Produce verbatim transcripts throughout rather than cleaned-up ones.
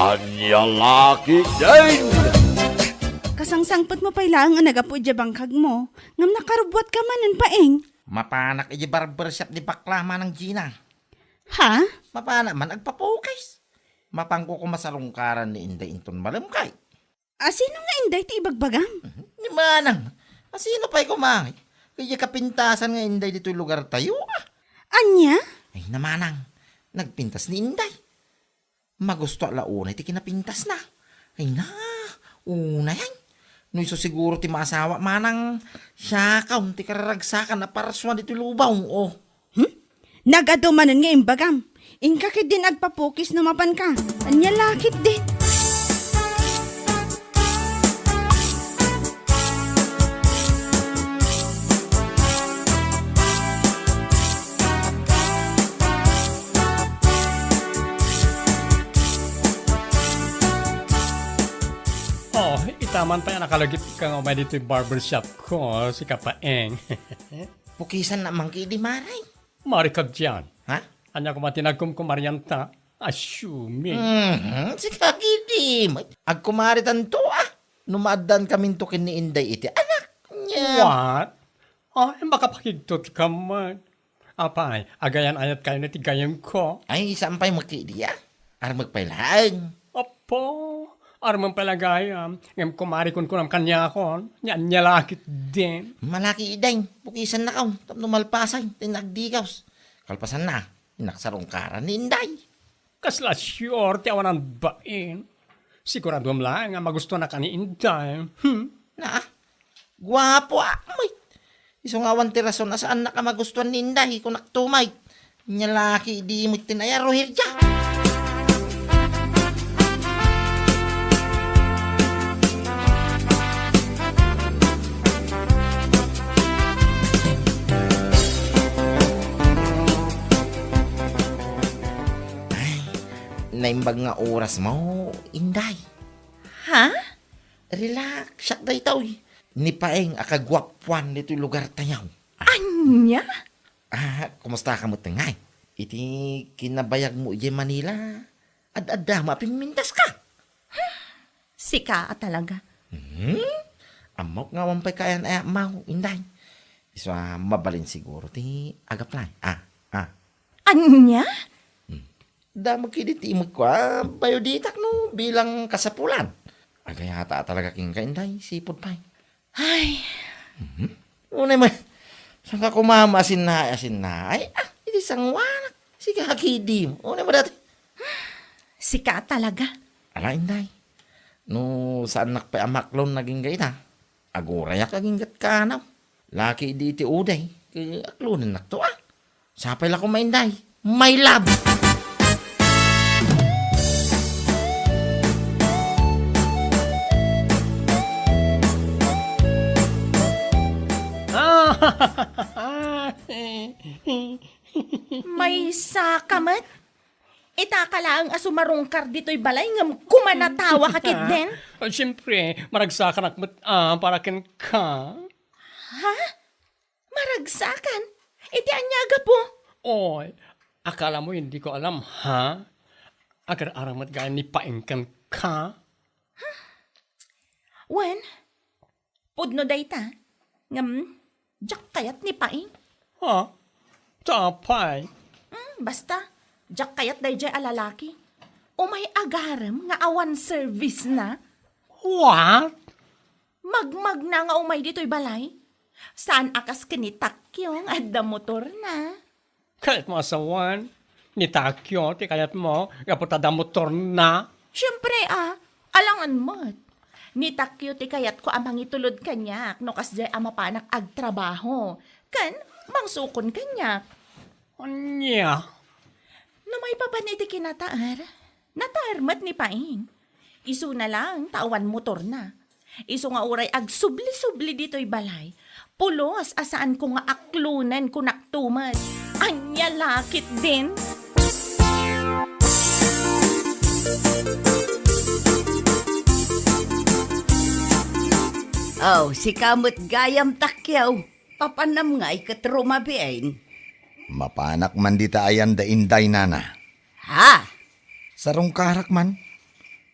Ania la ketdin? Kasangsangpetmo pay laeng a naggapu idiay bangkagmo, ngem nakarubbuatka manen, Paeng. Mapanak idiay barbershop ni bakla, Manang Gina. Ha? Mapanak man agpapukis. Mapanko koma sarungkaran ni Inday inton malem kay. A, sino nga Inday ti ibagbagam? Mhm. Ni Manang. A, sino pay koma? Kay kapintasan nga Inday ditoy lugartayo, a. Ania? Ay, na, Manang. Nagpintas ni Inday. Magusto la unay ti kinapintasna. Ay na, unay ay. No isu siguro ti maasawa, Manang, siakon ti kararagsakan a parsua ditoy lubaw, o. Hmm? Nagadu manen nga imbagam. Inka ketdin agpapukis no mapanka. Ania la ketdin? Oh, ita man pay a nakalagitka nga umay ditoy barbershop ko, sika Paeng. Pukisannak man ketdi, Mare. Mari ka diay. Ha? Ania koma ti nagkumkumarianta? Assuming. Mhm, sika ketdi. Agkumaritanto, a. No maaddaankaminto ken ni Inday iti anak. Nia. What? Ay, makapakigtot ka man. Apay, agayan-ayatkayon iti gayemko? Ay, saan pay met ketdi, a. Armek pay laeng. Apo, armen pay la gayam. Ngem kumari kunkunam kaniakon, nia, ania la ketdin? Malaki, Inday, pukisannakon tapno malpasen ti nagdigaws. Kalpasanna, innak sarungkaran ni Inday. Kasla sure ti awanan bain. Siguraduem laeng nga magustuanka ni Inday. Hmm? Na, guapo, a, met. Isu nga awan ti rason a saannak a magustuan ni Inday, kunakto met. Nia la ketdi met ti nayaro, Roger, dia. Ay, naimbag nga orasmo, Inday. Ha? Relax, siak daytoy. Ni Paeng a kaguapuan ditoy lugartayo. Ania? Ah, kumustaka met ngay? Iti kinabayagmo idiay Manila, ad-adda met a pimmintaska. Sika a talaga. Hmm? Ammok nga awan pay kaayan-ayatmo, Inday. Isu a mabalin siguro ti agaplay. Ah, ah. Ania? Hmm. Damag ketdi ti imekko a bayo ditak no bilang kasapulan. Agayata a talaga kenka, Inday, sipud pay. Ay. Mhm. Unay met, saanka koma maasinnaay-asinnaay? Ah, iti sangoanak. Sika ketdi. Unay met dayta. Sika a talaga. Ala, Inday. No saannak pay a maaklon agingga ita, agurayak agingga ti kanaw. Laki idi iti uday, ket aklonennakto, a. Sapay la koma, Inday. My love! Maysaka met? Itaka laeng a sumarungkar ditoy balay ngem kumanatawaka ketdin? Ah, siempre, maragsakanak met, ah, para kenka. Ha? Maragsakan? Iti ania a gapu? Oy, akalamo, indiko alam, ha? Agar-aram met gayam ni Paeng kenka? Wen, pudno dayta. Ngem, diak kayat ni Paeng. Ha? Apay? Hmm, basta, diak kayat daydiay a lalaki. Umay agarem nga awan service na. What? Magmagna nga umay ditoy balay. Saan a kas ken ni Takyo nga adda motorna. Kayatmo a sawen? Ni Takyo ti kayatmo gapu ta adda motorna? Siempre, a, alangan met. Ni Takyo ti kayatko a mangitulod kaniak no kasdiay a mapanak agtrabaho. Ken mangsukon kaniak. Ania? No maipapan iti kinataer, nataer met ni Paeng. Isuna laeng ta awan motorna. Isu nga uray agsubli-subli ditoy balay, pulos a saanko nga aklonen, kunakto met. Ania la ketdin? Aw, sika met gayam, Takyo. Papanam ngay ket rumabiin? Mapanak man dita ayan da Inday, nana. Ha? Sarungkarak man.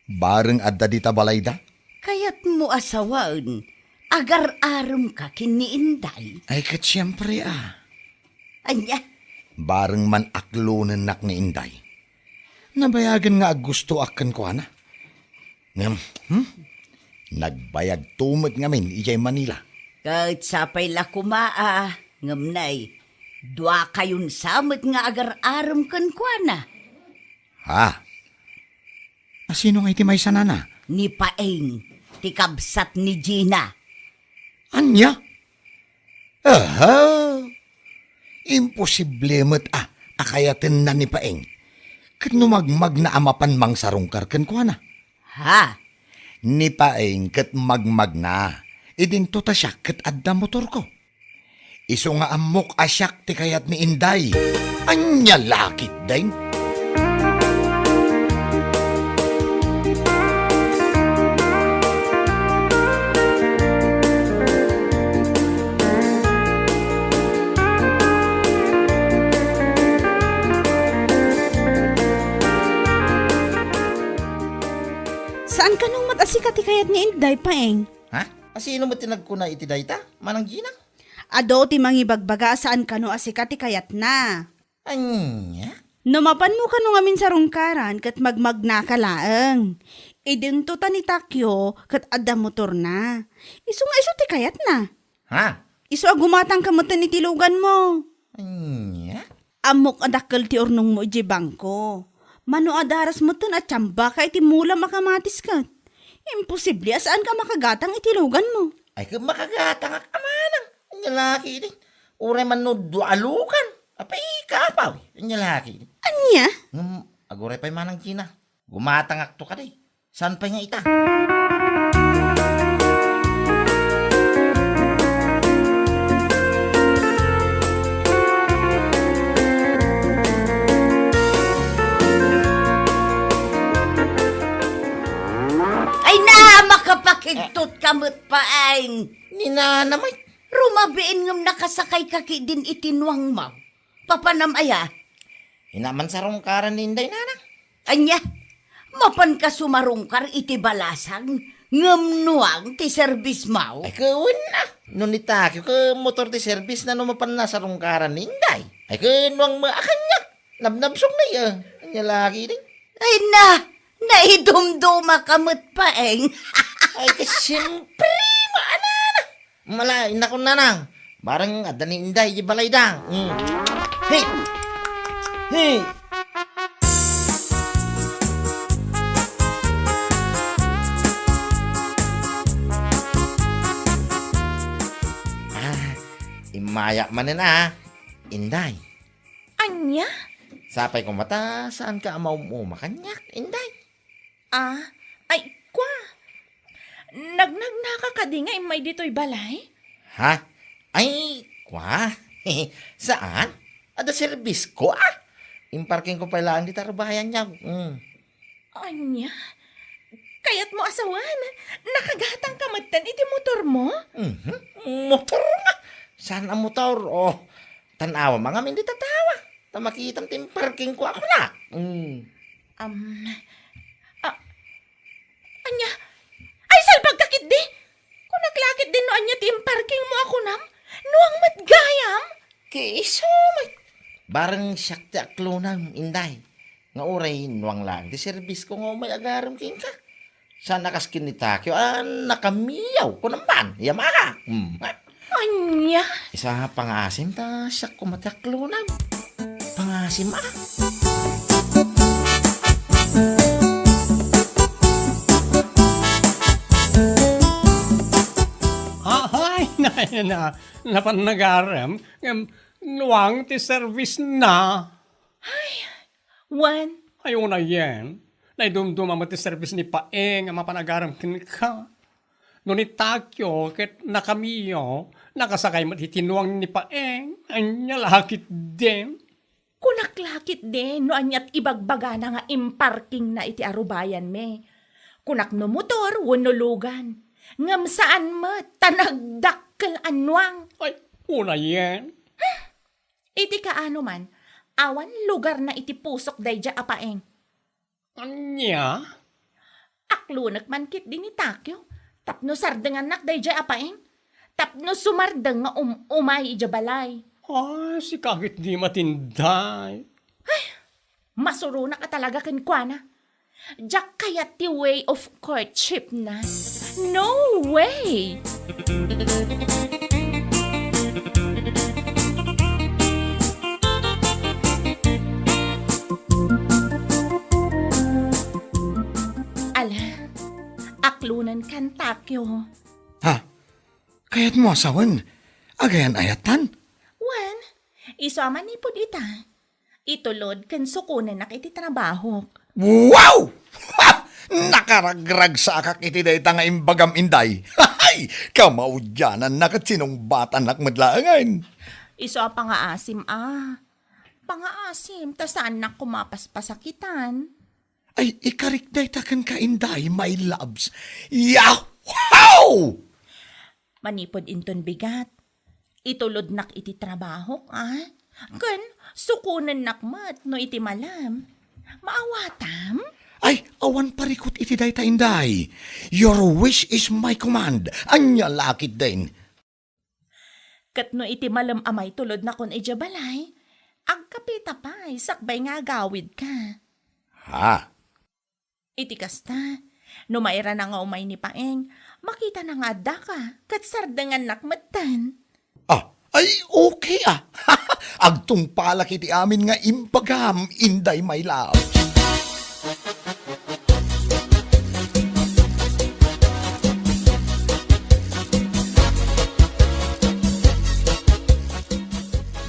Bareng adda dita balayda? Kayatmo a sawen, agar-aremka ken ni Inday. Ay, ket siempre a. Ania? Bareng man aklonennak ni Inday. Nabayagen nga aggustoak kenkuana. Ngem, hmm? Nagbayagto met ngamin idiay Manila. Ket sapay la koma a, ngem nay, duakayon sa met nga agar-arem kenkuana. Ha? A, sino ngay ti maysa, nana? Ni Paeng, ti kabsat ni Gina. Ania? Aha! Imposible met a, a kayatenna ni Paeng. Ket no magmagna a mapan mangsarungkar kenkuana? Ha? Ni Paeng ket magmagna. Idinto ta siak ket adda motorko. Isu nga ammok a siak ti kayat ni Inday. Ania la ketdin? Saan kano met a sika ti kayat ni Inday, Paeng? Ha? A, sino met ti nagkuna iti dayta, Manang Gina? Adu ti mangibagbaga a saan kano a sika ti kayatna. Ania? No mapanmo kano ngamin sarungkaran ket magmagnaka laeng. Idinto ta ni Takyo ket adda motorna. Isu nga isu ti kayatna. Ha? Isu a gumatangka metten iti luganmo. Ania? Ammok a dakkel ti urnongmo idiay bangko. Mano a daras metten a tsambaka iti mulam a kamatis ket. Imposible a saanka a makagatang iti luganmo. Ay, ket makagatangak a manang. Ania la ketdin? Uray man no dua a lugan. Apay, kapaw. Ania la ketdin? Ania? Ngem, aguray pay manang Gina. Gumatangakto kadi. Saan pay nga ita? Ay na, makapakigtot ka met, Paeng. Ni Nana met. Rumabiin ngem nakasakayka ketdin iti nuangmo. Papanam aya? Ina, mansarungkaran ni Inday, nana. Ania? Mapanka sumarungkar iti balasang ngem nuang ti serbismo? Ay, ket wen a. No ni Takyo ket motor ti serbisna no mapanna sarungkaran ni Inday. Ay, ket nuang met a kaniak. Nabnabsong na iya. Ania la ketdin? Ay na, naidumdumaka met, Paeng. Ay, ket siempre, maanana. Mala, inakon nanang. Bareng adda ni Inday di balayda. Mm. Hey! Hey! Ah, immayak manen a, Inday. Ania? Sapay koma ta saanka a maum-uma kaniak, Inday. Ah, ay, kua. Nagnagnaka kadi nga immay ditoy balay? Ha? Ay, kua. Saan? Adda serbisko, ah. Imparkingko pay laeng dita rubayan, yaw. Mm. Ania? Kayatmo a sawen, nakagatangka metten iti motormo? Mhm. Motor nga. Saan a motor? Oh, tan-awam a ngamin dita tawa. Ta makitam ti imparkingko a kunak. Mm. Am, a, ania? Ay, salbagka ketdi! Kunak la ketdi no ania ti imparkingmo a kunam? Nuang met gayam? Ket isu met. Bareng siak ti aklonam, Inday. Nga uray nuang laeng ti serbisko nga umay agarem kenka. Saan a kas ken ni Takyo a nakamiyaw, kunam man, yamaka. Hmm. Ania? Isa, pangaasim ta siak koma ti aklonam. Pangaasim a. Ahay, na, na, napan nagarem, ngem nuang ti servisna. Ay, wen. Ay, unayen, naidumduma met ti servis ni Paeng a mapan agarem kenka. No ni Takyo ket nakamiyo, nakasakay met iti nuang ni Paeng. Ania la ketdin? Kunak la ketdi no ania ti ibagbagana nga imparkingna iti arubayanmi. Kunak no motor wenno lugan. Ngem saan met ta nagdakkel a nuang. Ay, unayen. Iti kaano man, awan lugarna iti pusok daydiay a Paeng. Ania? Aklonek man ketdi ni Takeo tapno sardengannak daydiay a Paeng, tapno sumardeng nga um-, umay idiay balay. Ay, sika ketdi, Inday. Ay, masuronak a talaga kenkuana. Diak kayat ti way of courtship na. No way! Ala, aklonenkan, Takeo. Ha? Kayatmo a sawen? Agayan-ayattan? Wen, isu a manipud ita, itulod ken sukonennak iti trabahok. Wow! Ha! Nakaragragsakak iti dayta nga imbagam, Inday. Hay! Kamaudiananna ket sinungbatannak met laengen. Isu a pangaasim a. Pangaasim, ta saannak koma a paspasakitan. Ay, ikarik dayta kenka, Inday, my loves. Yahoo! Manipud inton bigat, itulodnak iti trabahok, a? Ken sukonennak met no iti malem. Maawatam? Ay, awan parikut iti dayta, Inday. Your wish is my command. Ania la ketdin? Ket no iti malem a maitulodnakon idiay balay, agkapita pay sakbay nga agawidka. Ha? Iti kasta, no mairana nga umay ni Paeng, makitana nga addaka, ket sardengannak metten. Ah, ay, okay a. Agtungpalak iti amin nga imbagam, Inday my love.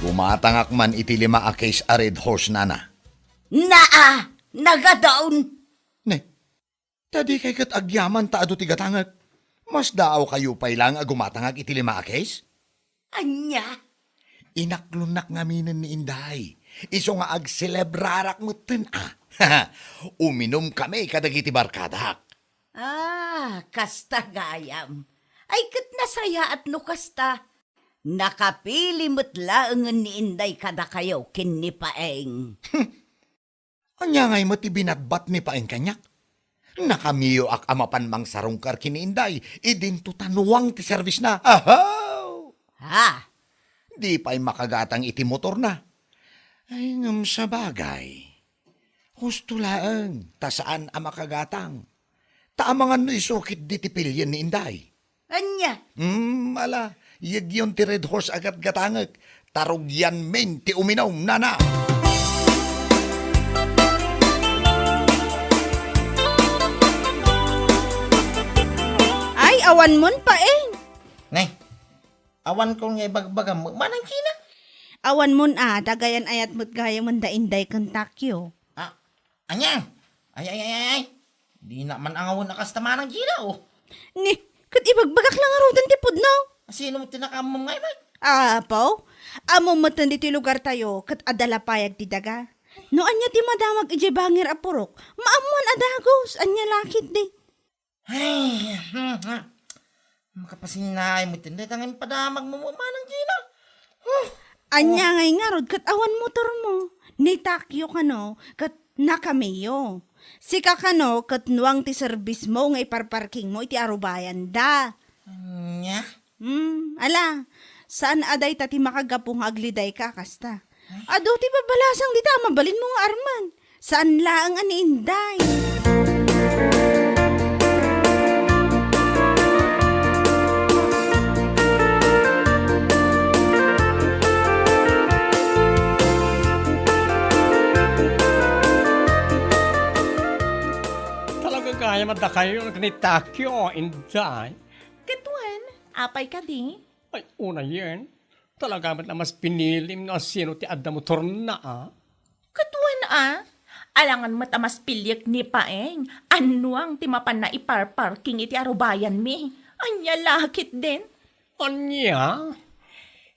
Gumatangak man iti lima a case a Red Horse, nana. Naa, nagadaon. Ne, ta dikay ket agyaman ta adu ti gatangek. Masdaawkayo pay laeng a gumatangak iti lima a case? Ania? Inaklonnak ngaminen ni Inday. Isu nga agselebrarak metten a. Uminumkami kadagiti barkadak. Ah, kasta gayam. Ay, ket nasayaat no kasta. Nakapili met laengen ni Inday kadakayo ken ni Paeng. Ania ngay met ti binatbat ni Paeng kaniak? Nakamiyoak a mapan mangsarungkar ken ni Inday, idinto ta nuang ti serbisna. Ahaw! Ha? Di pay makagatang iti motorna. Ay, ngem sabagay. Husto laeng, ta saan a makagatang. Ta amangan no isu ketdi ti pilien ni Inday. Ania? Hmm, ala, yegyon ti Red Horse a gatgatangek, ta rugianmin ti uminum, nana. Ay, awanmon, Paeng. Ne, awankon nga ibagbagam, Manang Gina? Awanmon a, dagayan ayat met gayamen da Inday ken Takyo. Ah, ania? Ay, ay, ay, ay, ay. Dina man angawen a kasta, Manang Gina, oh. Ni, ket ibagbagak la ngaruden ti pudno. Asino met ti nakaammom nga ibat? Apo, ammom metten ditoy lugartayo ket adda la payag ti daga. No ania ti madamag idiay bangir a purok, maammoan a dagus, ania la ketdi. Ay, hmm, hmm. Makapasinnaay metten dayta nga impadamagmo, Manang Gina. Huh. Ania ngay ngarud ket awan motormo? Ni Takyo kano ket nakamiyo. Sika kano ket nuang ti serbismo nga iparparkingmo iti arubayanda. Ania? Hmm, ala, saan a dayta ti makagapu nga aglidayka a kasta. Adu ti babalasang dita a mabalinmo nga arman. Saan laeng a ni Inday. Talaga gayam a dakayo ken ni Takyo, Inday. Ket wen, apay kadi? Ay, unayen. Talaga met a mas pinilim no asino ti adda motorna, a? Ket wen a, alangan met a mas piliek ni Paeng, annuang ti mapanna iparparking iti arubayanmi. Ania la ketdin? Ania?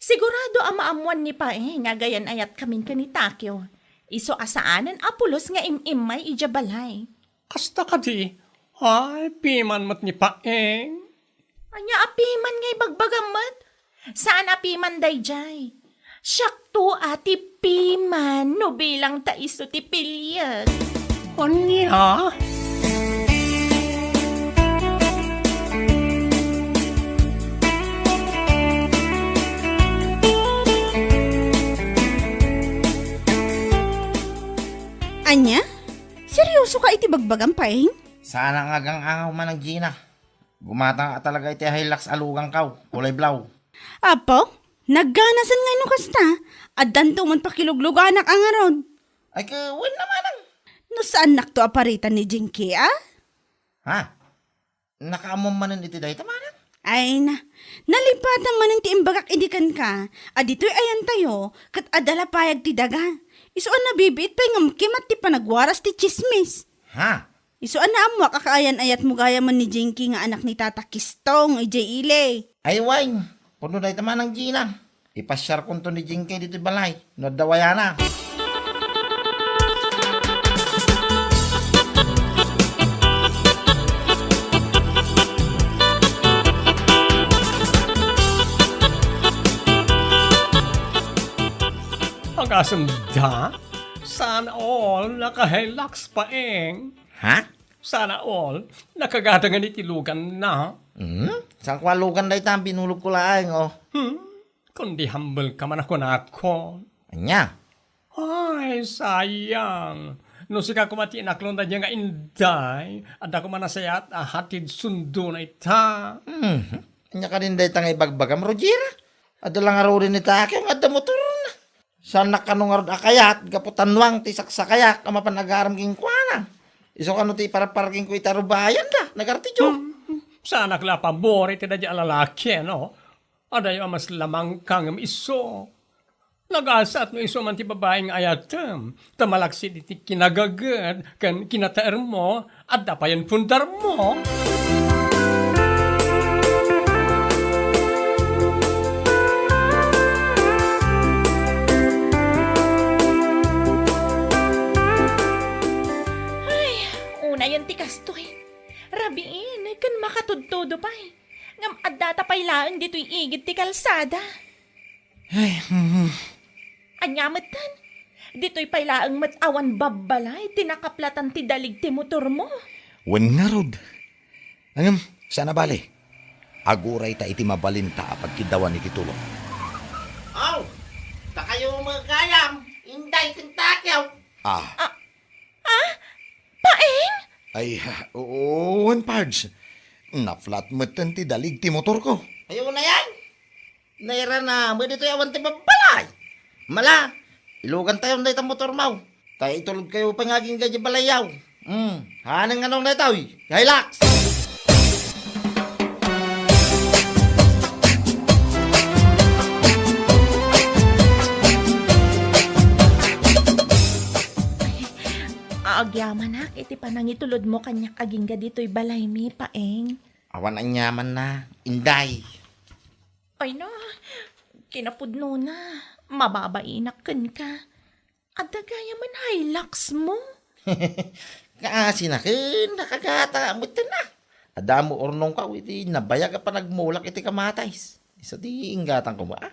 Sigurado a maammoan ni Paeng a gayan-ayatkamin ken ni Takyo. Isu a saanen a pulos nga im-immay idiay balay. Kasta kadi? Ay, piman met ni Paeng. Ania a piman nga ibagbagam met? Saan a piman daydiay. Siakto a ti piman no bilang ta isu ti piliek. Ania? Seryoso ka iti bagbagam, Paeng? Saan nga agang-angaw, Manang Gina. Gumatang a talaga iti Hilux a lugankaw, kulay blaw. Apo, nagganasen nga no kasta, addanto man pakilugluganak a ngarud. Ay, ka, wen na, Manang. No saannakto a paritan ni Jinky, a? Ha? Nakaammo manen iti dayta, Manang? Ay na, nalipatan manen ti imbagak idi kenka, a ditoy ayantayo, ket adda la payag ti daga. Isu a nabibiit pay ngem kimat ti panagwaras ti tsismis. Ha? Isu a naammoak a kaayan-ayatmo gayam ni Jinky nga anak ni Tata Kistong, idiay ili. Ay, wen, pudno dayta, Manang Gina. Ipasiarkonto ni Jinky ditoy balay no adda wayana. Agasem da? Sana all, naka-Hilux, Paeng. Ha? Sana all, nakagadangan iti luganna. Hmm? Saan ko a lugan dayta, binulogko laeng, oh. Hmm? Kundi humble ka man a kunakon. Ania? Ay, sayang. No sika koma ti inaklon daydiay nga inday, adda koma nasayaat a hatid sundona ita. Mhm. Ania kadin dayta nga ibagbagam, Roger? Adda la ngaruden ni Takeo nga adda motorna. Saannak kano ngarud a kayat gapu ta nuang ti saksakayak a mapan agaram kenkuana. Isu kano ti iparparkingko ita rubayanda, nagartiyo. Hmm, saanak la a pabor iti daydiay a lalaki, no? Adayo a mas lamangka ngem isu. Nagasat no isu man ti babai nga ayatem, ta malaksid iti kinagaged ken kinataermo, adda payen pundarmo. Ay, unayen ti kastoy. Rabiin ken makatudtudo pay. Ngem addata pay laeng ditoy igid ti kalsada. Ay, mhm. Ania metten? Ditoy pay laeng met awan babbalay ti nakaplatan ti dalig ti motormo. Wen ngarud. Ngem, saan a bale. Agurayta iti mabalinta a pagkiddawan iti tulong. Aw, dakayo met gayam, Inday ken Takeo. Ah. Ah, ah, Paeng? Ay, ha, oo, wen, Pards. Naplat metten ti dalig ti motorko. Ay, unayen. Nairana met ditoy awan ti babbalay. Mala, ilugantayon dayta motormo. Ta itulodkayo pay nga agingga idiay balayyo. Hmm, hanen nga nung daytoy, Hilux. Agyamanak iti panangitulodmo kaniak agingga ditoy balaymi, Paeng. Awan aniamanna, Inday. Ay na, kinapudnona, mababainak kenka. Adda gayamen Hilux mo? Kaasina ken nakagata metten a. Adda mo urnongko iti nabayag a panagmulak iti kamatis. Isu ti inggatangko met a.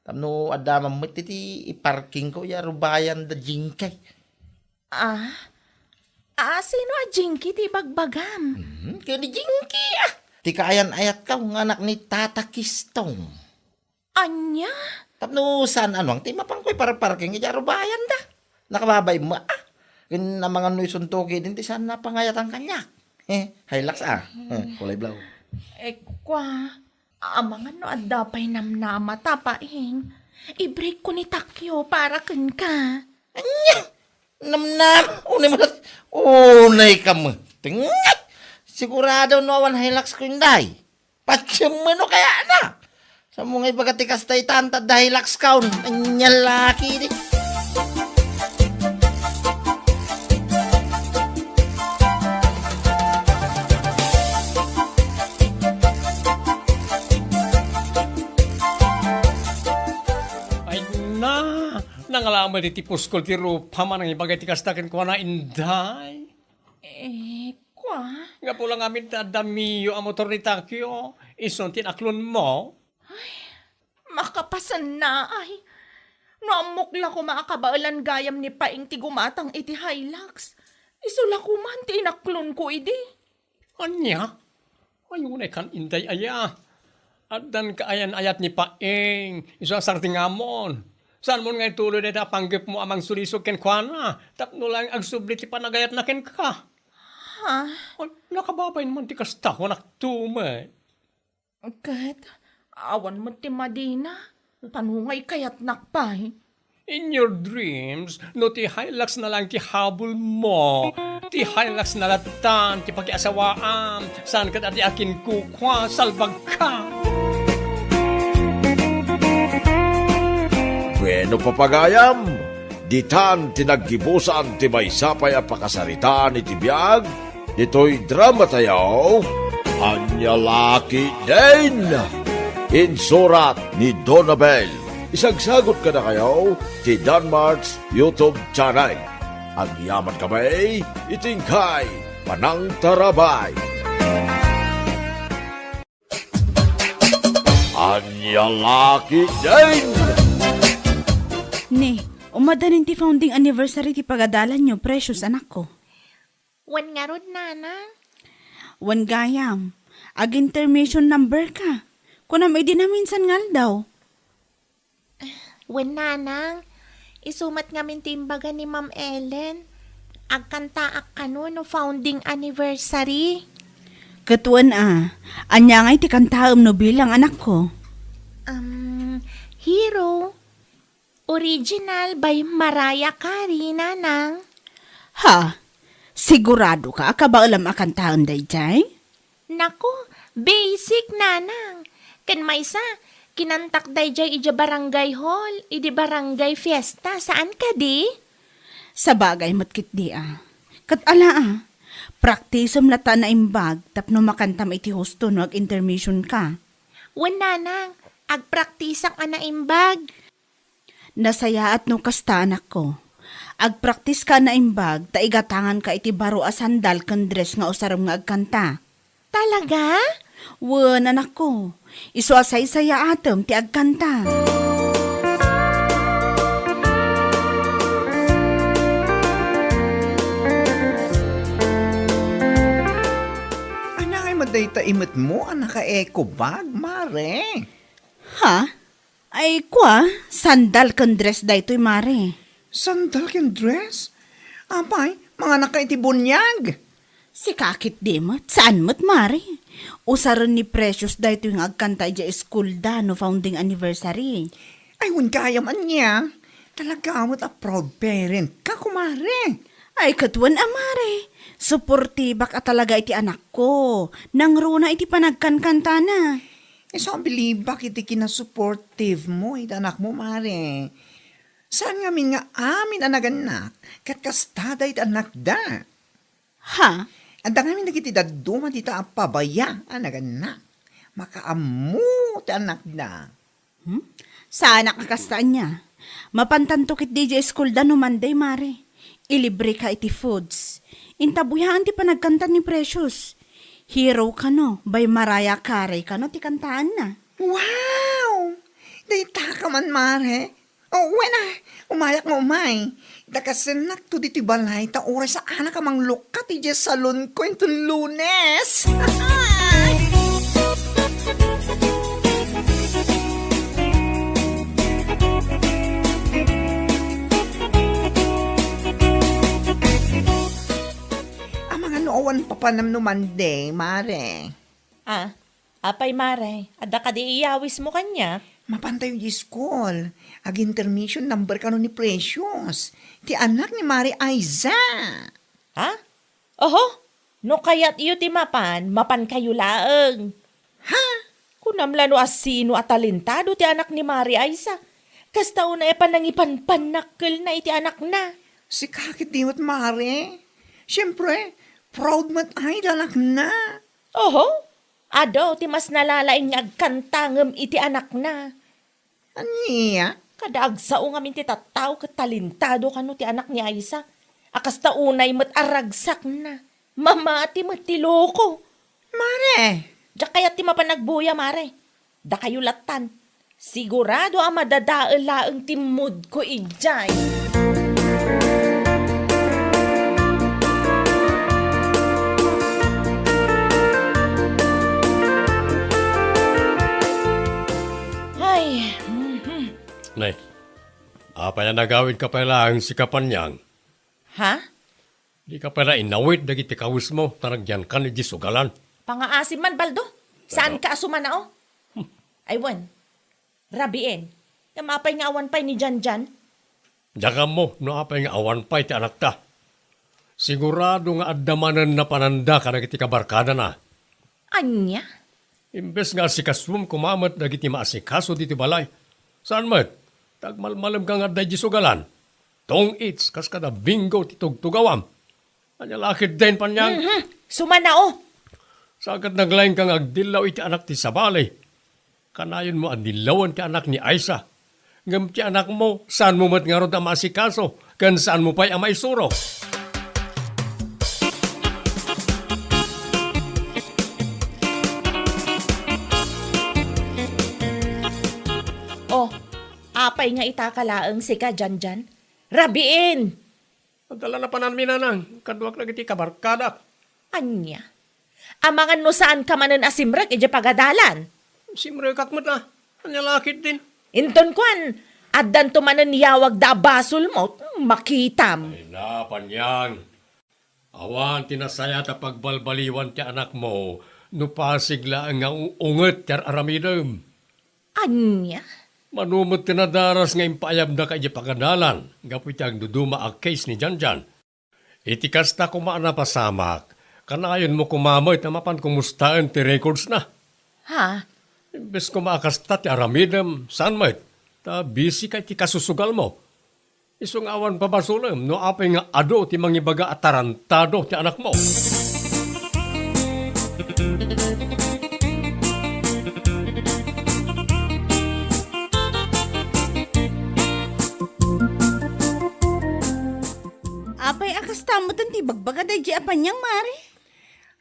Tapno adda man met iti iparkingko ya rubayan da Jinky. Ah? Ah, sino a Jinky ti ibagbagam? Hmm, ken ni Jinky a. Ti kaayan-ayatko nga anak ni Tata Kistong. Ania? Tapno saan a nuang ti mapanko iparparking idiay arubayanda. Nakababain mo, ah. Ken amangan no isunto ketdin ti saan a pangayatan kaniak. Eh, Hilux, ah. Eh, kulay blaw. Eh, kwa, amangan no adda pay namnamata, Paeng. I-break ko ni Takyo para kenka. Ania? Namnam? Unay mo nat-, unay ka mo. Tingnan! Sigurado no awan Hilux ko, Inday. Patiem no kayatna. Sa mo nga ibaga ti kasta itan, ta adda Hilux kaon. Ania laki di. Ay na, nangalaman iti puskol ti rupa, manang ibaga ti kasta kenkuana, Inday. Eh, kwa? Gapu la ngamin ta adda Mio a motor ni Takyo, isun ti inaklonmo. Ay, makapasenna ay. No ammok la koma a kabaelan gayam ni Paeng ti gumatang iti Hilux, isu la koman ti inaklonko idi. Ania? Ay, unay kan, Inday aya. Addan kaayan-ayat ni Paeng, isu a sardingamon. Saanmon nga ituloy dayta a panggepmo a mangsulisog kenkuana tapno laeng agsubli ti panagayatna kenka? Ha? Ay, nakababain man ti kasta, kunakto met. Ket awan met ti madina. Tano nga ikayatnak pay? In your dreams, no ti Hilux na lang ti habulmo, ti Hilux na lattan ti pakiasawaam, saan ket a ti akinkukua, salbagka. Bueno, papagayam, ditan ti naggibusan ti maysa pay a pakasaritaan iti biag ditoy dramatayo, Ania La Ketdin. Insurat ni Donabel. Isagsagot kadakayo ti Danmart's YouTube channel. Agyaman kami iti inkay panangtarabay. Ania La Ketdin. Ne, umadanin ti founding anniversary ti pagadalanyo, Precious, anakko. Wen ngarud, nanang? Wen gayam. Ag-intermission number ka. Kunam idi naminsan nga aldaw. Wen, nanang, isu met ngamin ti imbaga ni Ma'am Ellen. Agkantaak kano no founding anniversary. Ket wen a, ania ngay ti kantaem no bilang, anakko? Um, Hero, original by Mariah Carey, nanang. Ha? Sigurado ka a kabaelam a kantaen daydiay? Naku, basic, nanang. Ken maysa, kinantak daydiay idiay barangay hall, idi barangay fiesta, saan kadi? Sabagay met ketdi a. Ket ala a, praktisem latta a naimbag tapno makantam iti husto no ag-intermission ka. Wen, nanang, agpraktisak a naimbag. Nasayaat no kasta, anakko. Agpraktis ka a naimbag ta igatangan ka iti baro a sandal ken dress nga usarem nga agkanta. Talaga? Wen, anakko. Isu a saysayaatem ti agkanta. Ania ngay met dayta imetmo a naka-eco bag, Mare? Ha? Ay, kua, sandal ken dress daytoy, Mare. Sandal ken dress? Apay, manganak ka iti buniag? Sika ketdi met, saan met, Mare. Usaren ni Precious daytoy nga agkanta idiay school da no founding anniversary. Ay, wen gayam ania. Talaga met a proud parent ka, kumare. Ay, ket wen a, Mare. Suportibak a talaga iti anakko. Nangruna iti panagkankantana. Isu a bilibak iti kinasupportive mo iti anakmo, Mare. Saan ngamin nga amin a nagannak, ket kasta dayta a nakda. Ha? Adda ngamin dagiti dadduma dita a pabaya a nagannak. Makaammo ti annakda. Hmm? Saanak a kasta ania. Mapantanto ketdi idiay school da no Monday, Mare. Ilibre ka iti foods. Intabuyaen ti panagkanta ni Precious. Hero kano, by Mariah Carey kano ti kantaanna. Wow! Dayta ka man, Mare. Oh, wen a, umayak nga umay. Dakasennak to ditoy balay, ta uray saanak a manglukkat idiay salonko inton Lunes. Amangan no awan papanam no Monday, Mare. Ah, apay, Mare, adda kadi iyawismo kaniak? Mapantayo idiay school. Ag-intermission number kano ni Precious, ti anak ni Mare Aiza. Ha? Oho, no kayatyo ti mapan, mapankayo laeng. Ha? Kunam la no asino a talentado ti anak ni Mare Aiza. Kasta unay a panangipanpannakkelna iti anakna. Sika ketdi met, Mare. Siempre, proud met ay ti anakna. Oho, adu ti mas nalalaing nga agkanta ngem iti anakna. Ania? Kada agsao ngamin ti tattao ket talentado kano ti anak ni Aiza. A kasta unay met a ragsakna. Mamati met ti loko. Mare! Diak kayat ti mapan agbuya, Mare. Dakayo lattan. Sigurado a madadael laeng ti moodko idiay. Ay, mhm. Nay, Panagawidka pay laeng, sika Paniang. Ha? Dika pay la inawit dagiti kawesmo, ta nagyankan iti sugalan. Pangaasim man, Baldo. Saan ka a sumanao? Ay, wen. Rabiin. Ngem apay nga awan pay ni Janjan? Diak ammo no apay nga awan pay ti anakta. Sigurado nga adda manen napananda kadagiti kabarkadana. Ania? Imbes nga asikasuem koma met dagiti maasikaso ditoy balay, saan met, ta agmalmalemka nga adda idiay sugalan. Tong-its kas kada Bingo ti tugtugawam. Ania la ketdin, Paniang? Mhm. Sumanao. Sa ket naglaingka nga agdillaw iti anak ti sabali. Kanayonmo a dillawen ti anak ni Aisa. Ngem ti anakmo, saanmo met ngarud a maasikaso, ken saanmo pay a maisuro. Oh, apay nga itaka laeng, sika, Janjan? Rabiin! Adda la napananmi, nanang, kaduak dagiti kabarkadak. Ania? Amangan no saanka manen a simrek idiay pagadalan. Simrekak met a. Ania la ketdin? Inton kuan, addanto manen yawagda a basolmo, makitam. Ay na, Paniang. Awan ti nasayaat a pagbalbaliwan ti anakmo no pasig laeng nga u-, unget ti ar-aramidem. Ania? Mano met ti nadaras nga impaayabdaka idiay pagadalan gapu iti agduduma a case ni Janjan. Iti kasta koma a napasamak, kanayonmo koma met a mapan kumustaen ti recordsna. Ha? Imbes koma a kasta ti aramidem, saan met, ta busy ka iti kasusugalmo. Isu nga awan pabasolem no apay nga adu ti mangibaga a tarantado ti anakmo. Apay a kasta metten ti ibagbaga daydi a Paniang, Mare?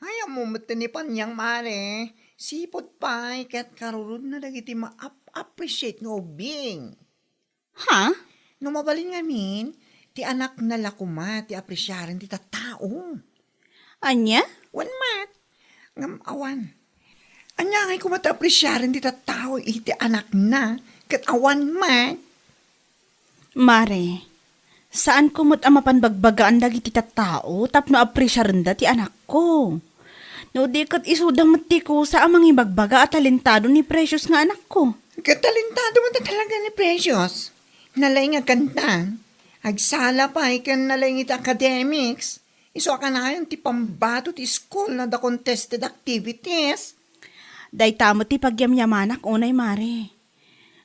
Ay, ammo metten ni Paniang, Mare. Sipud pay ket karurudna dagiti ma-ap-, appreciate nga ubbing. Ha? No mabalin ngamin, ti anakna la koma ti apresiaren ti tattao. Ania? Wen met. Ngem awan. Ania ngay koma ti apresiaren ti tattao iti anakna ket awan met? Mare, saanko met a mapan bagbagaan dagiti tattao tapno apresiarenda ti anakko. No di ket isuda met ti kusa a mangibagbaga a talentado ni Precious nga anakko. Ket talentado met talaga ni Precious. Nalaing a kanta. Agsala pay ken nalaing iti academics. Isu a kanayon ti pambato ti school no adda contested activities. Dayta met ti pagyamyamanak unay, Mare.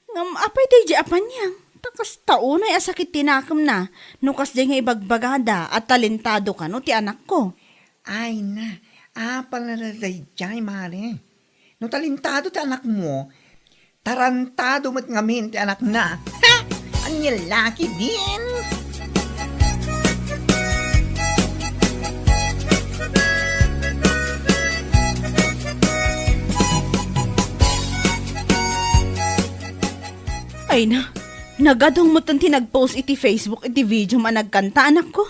Ngem apay daydi a Paniang? Ta kasta unay a sakit ti nakemna no kasdiay nga ibagbagada a talentado kano ti anakko. Ay na, apay la daydiay, Mare? No talentado ti anakmo, tarantado met ngamin ti anakna. Ha! Ania la ketdin? Ay na, nagadong metten ti nag-post iti Facebook iti videom a nagkanta, anakko.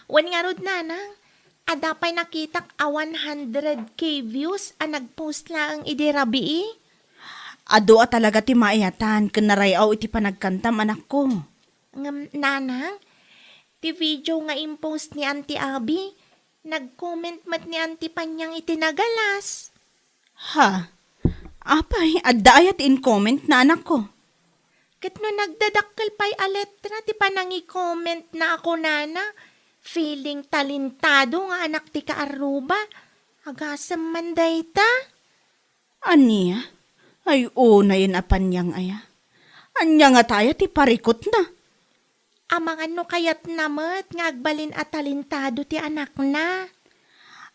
Wen ngarud, nanang, adda pay nakitak a one hundred K views a nag-post laeng idi rabii. Adu a talaga ti maayatan ken naray-aw iti panagkantam, anakko. Ngem, nanang, ti video nga impost ni Auntie Abby, nag-comment met ni Auntie Panyang iti nagalas. Ha? Apay, adda aya ti in-comment na, anakko? Ket no nagdadakkel pay a letra ti panangi-comment na a kunana, feeling talentado nga anak ti kaarruba, agasem man dayta. Ania? Ay, unayen a Panyang aya. Ania ngata aya ti parikutna? Amangan no kayatna met nga agbalin a talentado ti anakna.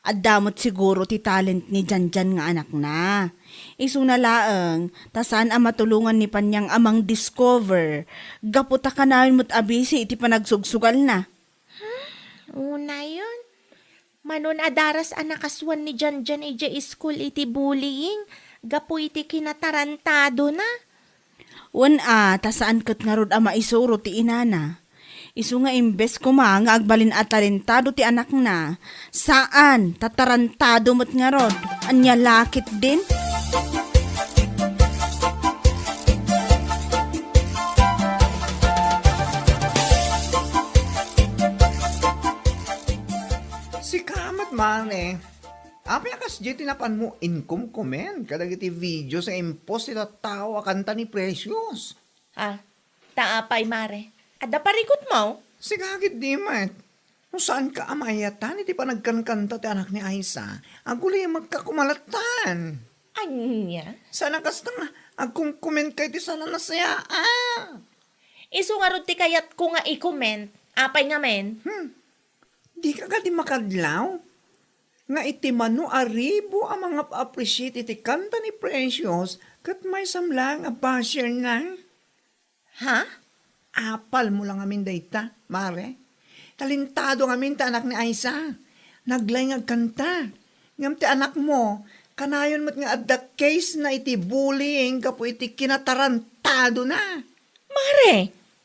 Adda met siguro ti talent ni Janjan nga anakna. Isuna laeng, ta saan a matulongan ni Panyang a mangdiscover, gapu ta kanayon met a busy iti panagsugsugalna. Hmm, unayon. Manon a daras a nakasuan ni Janjan idiay iskul iti bullying gapu iti kinatarantadona. Wen a, ta saan ket ngarud a maisuro ti inana. Isu nga imbes koma nga agbalin a talentado ti anakna, saan, ta tarantado met ngarud. Ania la ketdin? Ikamat, Mare. Apay a kasdiay ti napanmo inkomkoment kadagiti videos nga impost ti tattao a kanta ni Precious? Ah, ta apay, Mare? Adda parikutmo? Sika ketdi met. No saanka a maayatan iti panagkankanta ti anak ni Aisa, agulimekka koma latta. Ania? Saan a kasta nga agkomkomentka iti saan a nasayaat. Isu ngarud ti kayatko nga i-comment. Apay ngamin? Hmm. Dika kadi makadlaw nga iti mano a ribu a mangap-appreciate iti kanta ni Precious ket maysam laeng a basherna? Ha? Apalmo la ngamin dayta, Mare. Talentado ngamin ti anak ni Aisa. Naglaing nga agkanta. Ngem ti anakmo, kanayon met nga adda case na iti bullying gapu iti kinatarantadona. Mare!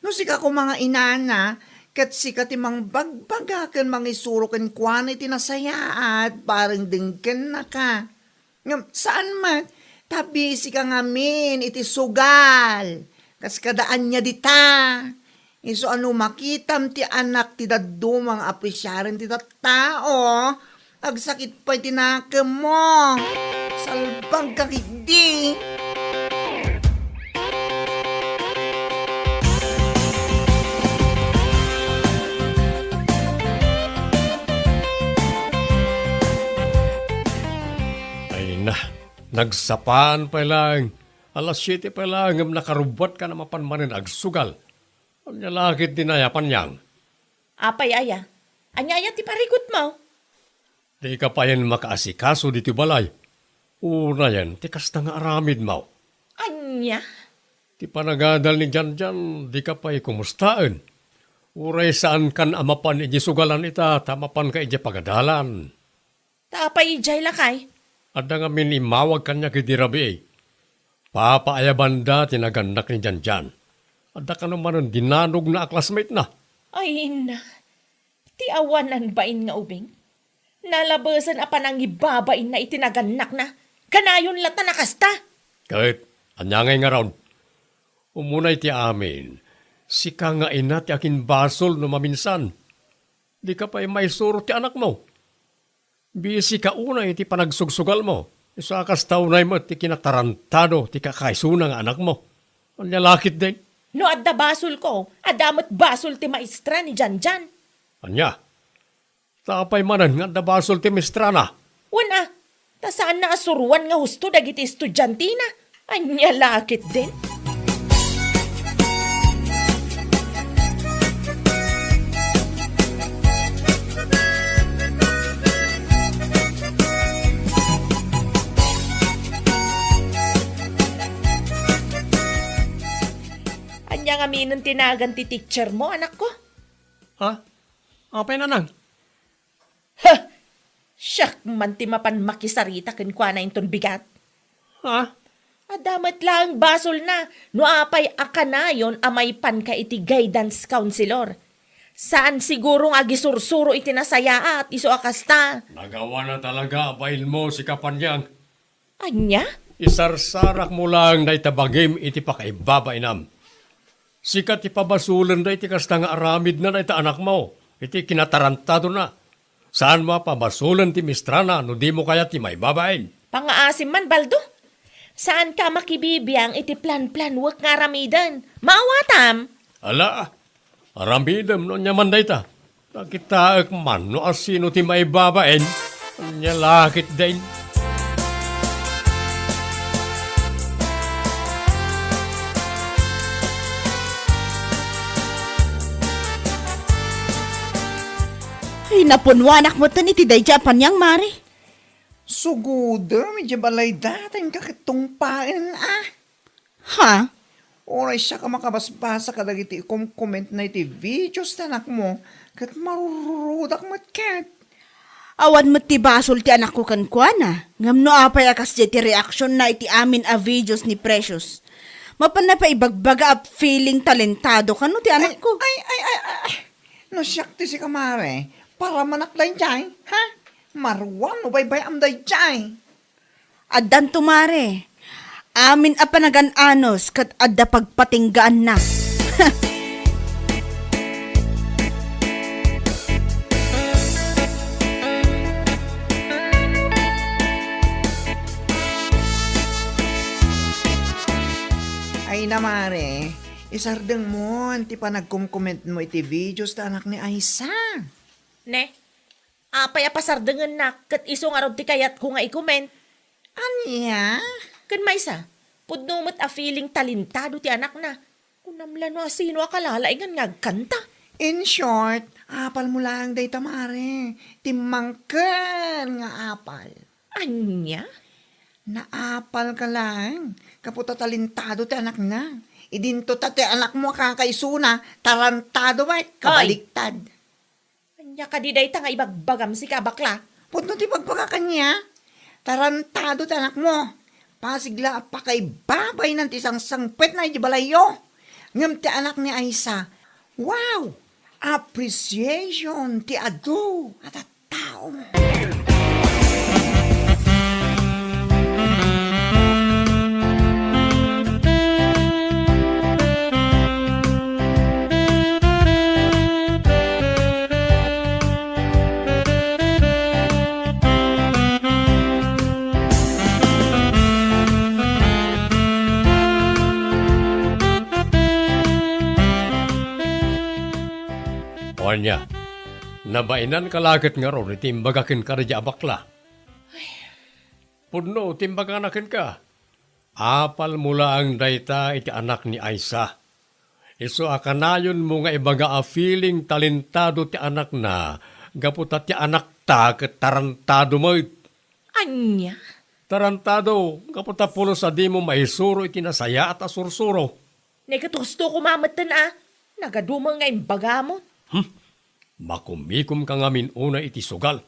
No sika koma nga inana, ket sika ti mangbagbaga ken mangisuro kenkuana iti nasayaat, bareng dengkennaka. Ngem saan met, ta busy ka ngamin iti sugal. Kas kada ania dita. Isu a no makitam ti anak ti dadduma nga apresiaren ti tattao, agsakit pay ti nakemmo. Salbag ka ketdi. Ay na, nagsapaan pay laeng. Alas siete pay laeng ngem nakarubbuatka a mapan manen agsugal. Ania la ketdi aya, Panyang? Apay aya? Ania aya ti parikutmo? Dika payen makaasikaso ditoy balay. Unayen ti kasta nga aramidmo. Ania? Ti panagadal ni Janjan, dika pay kumustaen. Uray saankan a mapan idiay sugalan ita, ta mapanka idiay pagadalan. Ta apay idiay, lakay? Adda ngamin immawag kaniak idi rabii. Papaayabanda ti nagannak ni Janjan. Adda kano manen dinanogna a classmate-na. Ay, inna. Ti awanan bain nga ubing. Nalabesen a panangibabainna iti nagannakna. Kanayon latta a kasta. Ket, ania ngay ngarud? Umuna iti amin, sika nga ina ti akinbasol no maminsan. Dika pay maisuro ti anakmo. Busy ka unay iti panagsugsugalmo. Isu a kasta unay met ti kinatarantado ti kakaisuna nga anakmo. Ania la ketdin? No adda basolko, adda met basol ti maestra ni Janjan. Ania? Ta apay manen nga adda basol ti maestrana? Wen a, ta saanna a suroan nga husto dagiti estudiantina. Ania la ketdin? Ania ngaminen ti nagan ti teachermo, anakko? Ha? Apay, nanang? Huh! Siak man ti mapan makisarita kenkuana inton bigat. Ha? Adda met laeng basolna no apay a kanayon a maipanka iti guidance counselor. Saan siguro nga agisursuro iti nasayaat isu a kasta. Nagawana talaga a bainmo, sika Panyang. Ania? Isarsarakmo laeng dayta bagim iti pakaibabainam. Sika ti pabasolen dayta kasta nga aramidna dayta anakmo iti kinatarantadona. Saanmo a pabasolen ti maestrana no dimo kayat ti maibabain. Pangaasim man, Baldo. Saanka a makibibiang iti planplanwek nga aramiden. Maawatam? Ala, aramidem no ania man dayta. Nakitaek man no asino ti maibabain. Ania la ketdin? Ay, napunwanak metten iti daydiay a Panyang, Mare. Sugodem idiay balayda, ta inka ket tungpaen, a. Ha? Uray siak a makabasbasa kadagiti ikomkomentna iti videos ti anakmo, ket marururodak met ket. Awan met ti basol ti anakko kenkuana, ngem no apay a kasdiay ti reaksionna iti amin a videos ni Precious? Mapanna pay ibagbaga a feeling talentado kano ti anakko. Ay, ay, ay, ay, ay. No siak ti sika, Mare, paramanak daydiay, ha? Maruam no baybay-am daydiay. Addanto, Mare. Amin a panagan-anos ket adda pagpatinggaanna. Tamare, isardengmon ti panagkomkomentmo iti videos ta anak ni Aisa. Ne, apay a pasardengennak ket isu ngarud ti kayatko nga i-comment? Ania? Ken maysa, pudno met a feeling talentado ti anakna. Kunam la no asino a kalalaingan nga agkanta. In short, apalmo laeng dayta, mare. Timmangken nga apal. Ania? Naapalka laeng. Gapu ta talentado ti anakna. Idinto ta ti anakmo a kakaisuna, tarantado met. Oy! Kabaliktad. Ania kadi dayta nga ibagbagam, sika a bakla? Pudno ti ibagbaga kaniak. Tarantado ti anakmo. Pasig la a pakaibabaynan ti sangsangpetna iti balayyo. Ngem ti anak ni Aisa, wow! Appreciation ti adu a tattao. O ania, nabainanka la ket ngarud iti imbaga kenka daydiay a bakla? Pudno ti imbagana kenka. Apalmo laeng dayta iti anak ni Aisa. Isu a kanayonmo nga ibaga a feeling talentado ti anakna, gapu ta ti anakta ket tarantado met. Ania? Tarantado, gapu ta pulos a dimo maisuro iti nasayaat a sursuro. Ne ket husto koma metten a, nagadumo nga imbagam. Hmm. Makumikomka ngamin unay iti sugal.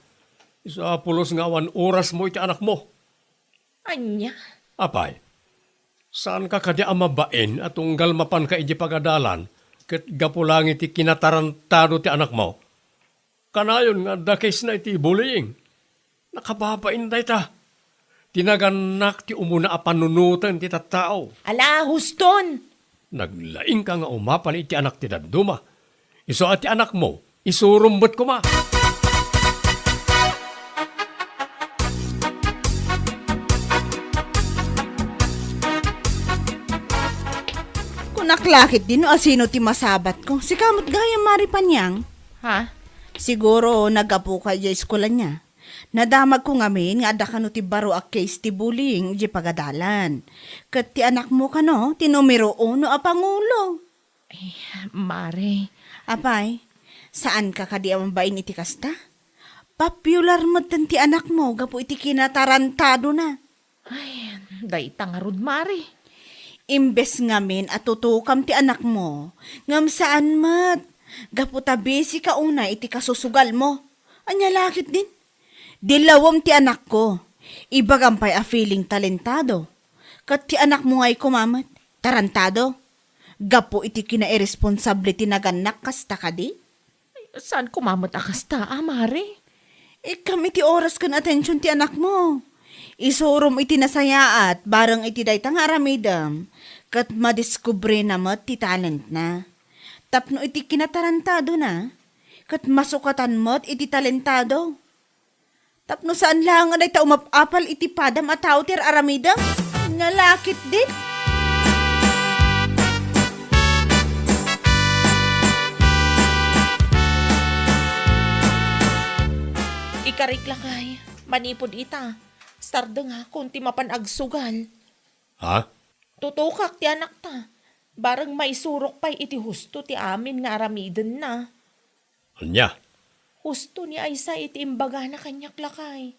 Isu a pulos nga awan orasmo iti anakmo. Ania? Apay, saanka kadi a mabain a tunggal mapanka idiay pagadalan ket gapu laeng iti kinatarantado ti anakmo? Kanayon nga adda case-na iti bullying. Nakababain dayta. Ti nagannak ti umuna a panunoten ti tattao. Ala, huston! Naglaingka nga umapal iti anak ti dadduma. Isu a ti anakmo, isurom met koma. Kunak la ketdi no asino ti masabatko. Sika met gayam, Mari Panyang. Ha? Siguro naggapuka idiay eskuela niya. Nadamagko ngamin nga adda kano ti baro a case ti bullying idiay pagadalan. Ket ti anakmo kano ti numero uno a pangulo. Eh, Mare. Apay, saanka kadi a mabain iti kasta? Popular metten ti anakmo gapu iti kinatarantadona. Ay, dayta ngarud, Mare. Imbes ngamin a tutokam ti anakmo, ngem saan met, gapu ta busy ka unay iti kasusugalmo. Ania la ketdin? Dilawem ti anakko. Ibagam pay a feeling talentado. Ket ti anakmo ngay koma met, tarantado. Gapu iti kinairesponsable ti nagannak kasta kadi? Saan koma met a kasta, a, Mare? Ikkam iti oras ken atension ti anakmo. Isurom iti nasayaat bareng iti dayta nga aramidem, ket madiskubrena met ti talentna. Tapno iti kinatarantadona, ket masukatan met iti talentado. Tapno saan laeng a dayta umap-apal iti padam a tao ti ar-aramidem? Ania la ketdin? Ikarik lakay, manipud ita, sardengakon ti mapan agsugal. Ha? Tutokak ti anakta. Bareng maisurok pay iti husto ti amin nga aramidenna. Ania? Husto ni Aisa iti imbagana kaniak, lakay.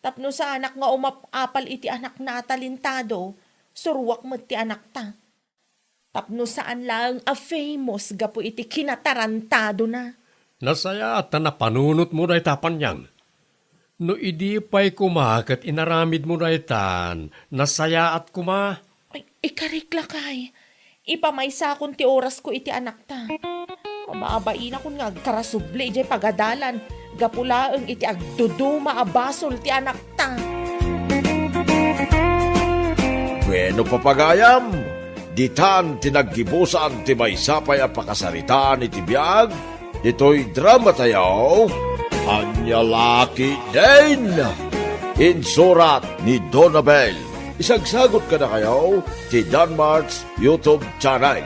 Tapno saanak nga umap-apal iti anakna a talentado, suruak met ti anakta. Tapno saan laeng a famous gapu iti kinatarantadona. Nasayaat ta napanunotmo dayta, Panyang. No idi pay koma ket inaramidmo daytan, nasayaat koma. Ay, ikarik lakay. Ipamaysakon ti orasko iti anakta. Mababainakon nga agkarasubli idiay pagadalan gapu laeng iti agduduma a basol ti anakta. Bueno, papagayam, ditan ti naggibusan ti maysa pay a pakasaritaan iti biag ditoy dramatayo, Ania La Ketdin. Insurat ni Donabel Isagsagut kadakayo ti Danmart's YouTube channel.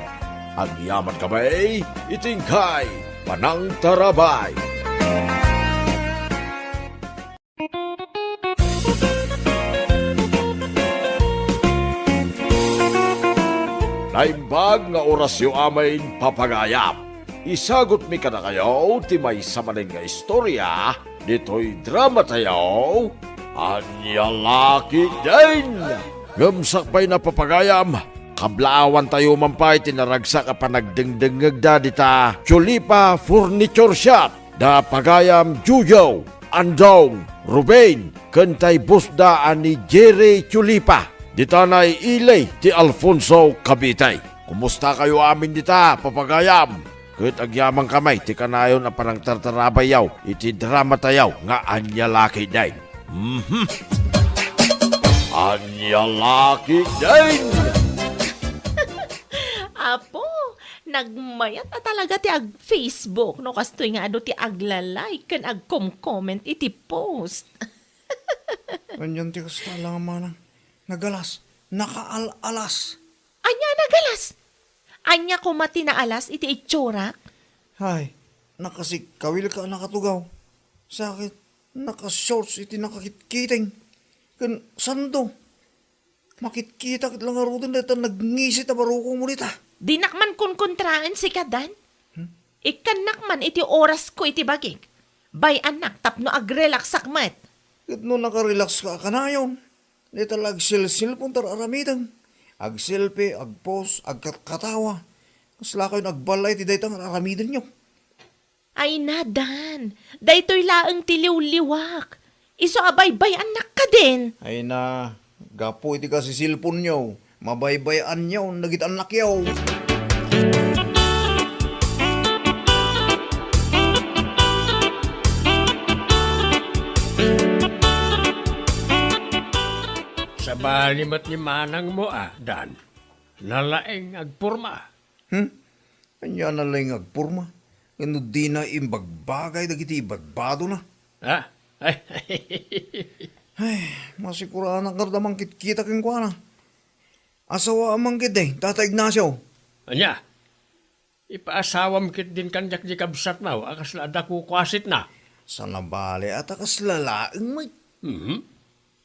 Agyaman kami iti inkay panangtarabay. Naimbag nga orasyo amin, papagayam. Isagutmi kadakayo ti maysa manen nga istorya ditoy dramatayo, Ania La Ketdin. Ngem sakbayna, papagayam, kablaawantayo man pay ti naragsak a panagdengdengngegda dita Chulipa Furniture Shop, da pagayam Jojo, Andong, Ruben, ken tay bossda a ni Jerry Chulipa, dita naiili ti Alfonso, Cavite. Kumustakayo amin dita, papagayam? Ket agyamankami ti kanayon a panangtartarabayyo iti dramatayo nga Ania La Ketdin. Mhm. Ania La Ketdin! Apo, nagmayat a talaga ti ag-Facebook no kastoy nga adu ti agla-like ken agkom-comment iti post. Anian ti kasta, amanang? Nagalas, nakaal-alas. Ania nagalas? Ania koma ti naalas iti itsurak? Hay, nakasikkawilka a nakatugaw. Sakit, nakashorts iti nakakitkiting. Ken sando, makitkita ket la ngaruden dayta nagngisi a barukongmo dita. Dinak man kunkuntraen sika, Dan. Hmm? Ikkannak man iti orasko iti bagik. Bay-annak tapno agrelaksak met. Ket no nakarelakska a kanayon, dayta la agselselpon ta ar-aramidem. Agselfie, agpost, agkatkatawa. Kaslakayon agballay iti dayta nga ar-aramidenyo. Ay na, Dan, daytoy laeng ti liwliwak. Isu a baybay-annak kadin. Ay na, gapu iti kasiselponyo, mabaybay-anyo dagiti annakyo. Sabali met ni manangmo a, Dan. Nalaing agporma. Hmm? Ania nalaing agporma? Ngem no dina imbagbagay dagiti ibadbadona? Ah? Ay, masikuranak ngarud a mangkitkita kenkuana. Asawaam man ketdi, Tata Ignacio. Ania? Ipaasawam ketdin kaniak di kabsatmo a kasla adda kukuasitna. Sana bale a ta kasla laeng met. Mhm.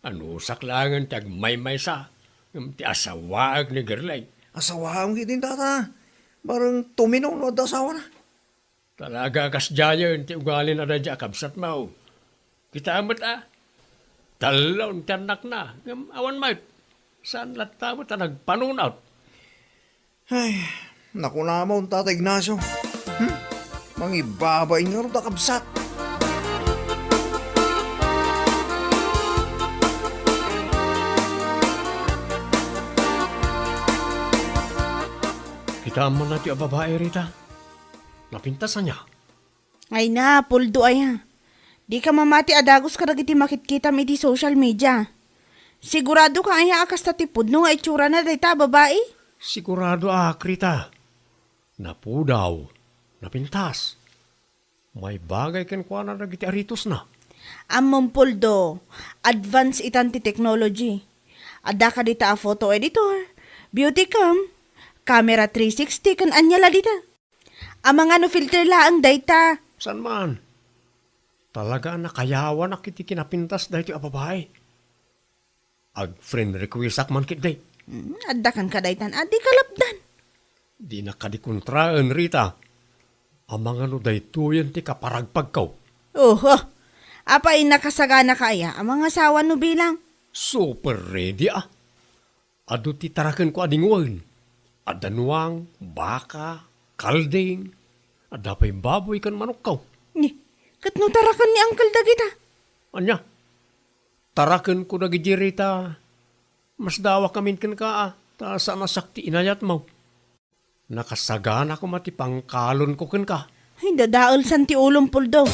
Anusak laengen ti agmaymaysa, ngem ti asawaek ni Gerlay. Asawaam ketdin, Tata. Bareng tumino no adda asawana. Talaga a kasdiayen ti ugalina daydiay a kabsatmo. Kitaem met a, tallo ti annakna, ngem awan met. Saan latta met a nagpanunot. Ay, nakunamon, Tata Ignacio. Hmm? Mangibabain ngarud a kabsat. Kitaem man daytoy a babai, Rita. Napintas ania? Ay na, Poldo aya. Dika mamati a dagus kadagiti makitkitam iti social media. Siguradoka aya a kasta ti pudno nga itsurana dayta a babai? Siguradoak, Rita. Napudaw, napintas. Maibagay kenkuana dagiti aritosna. Ammom, Poldo, advance itan ti technology. Adda kadita a photo editor, beauty cam, camera three sixty, ken ania la dita. Amangan no filter laeng dayta. Saan man? Talaga a nakayawanak iti kinapintas daytoy a babai. Ag-friend requestak man ketdi. Hmm, adda kenka daytan a di kalapdan. Dinak kadi kontraen, Rita. Amangan no daytoyen ti kaparagpagko. Oho. Apay, nakasaganaka aya a mangasawa no bilang? Super ready, ah. Adu ti tarakenko a dingwen. Adda nuang, baka, kalding, adda pay baboy ken manokko. Ni, ket no taraken ni Uncle dagita? Ania? Tarakenko dagiti, Rita. Masdawak amin kenka, a, ta saan a siak ti inayatmo. Nakasagana koma ti pangkalonko kenka. Ay, dadaelsan ti ulom, Poldo.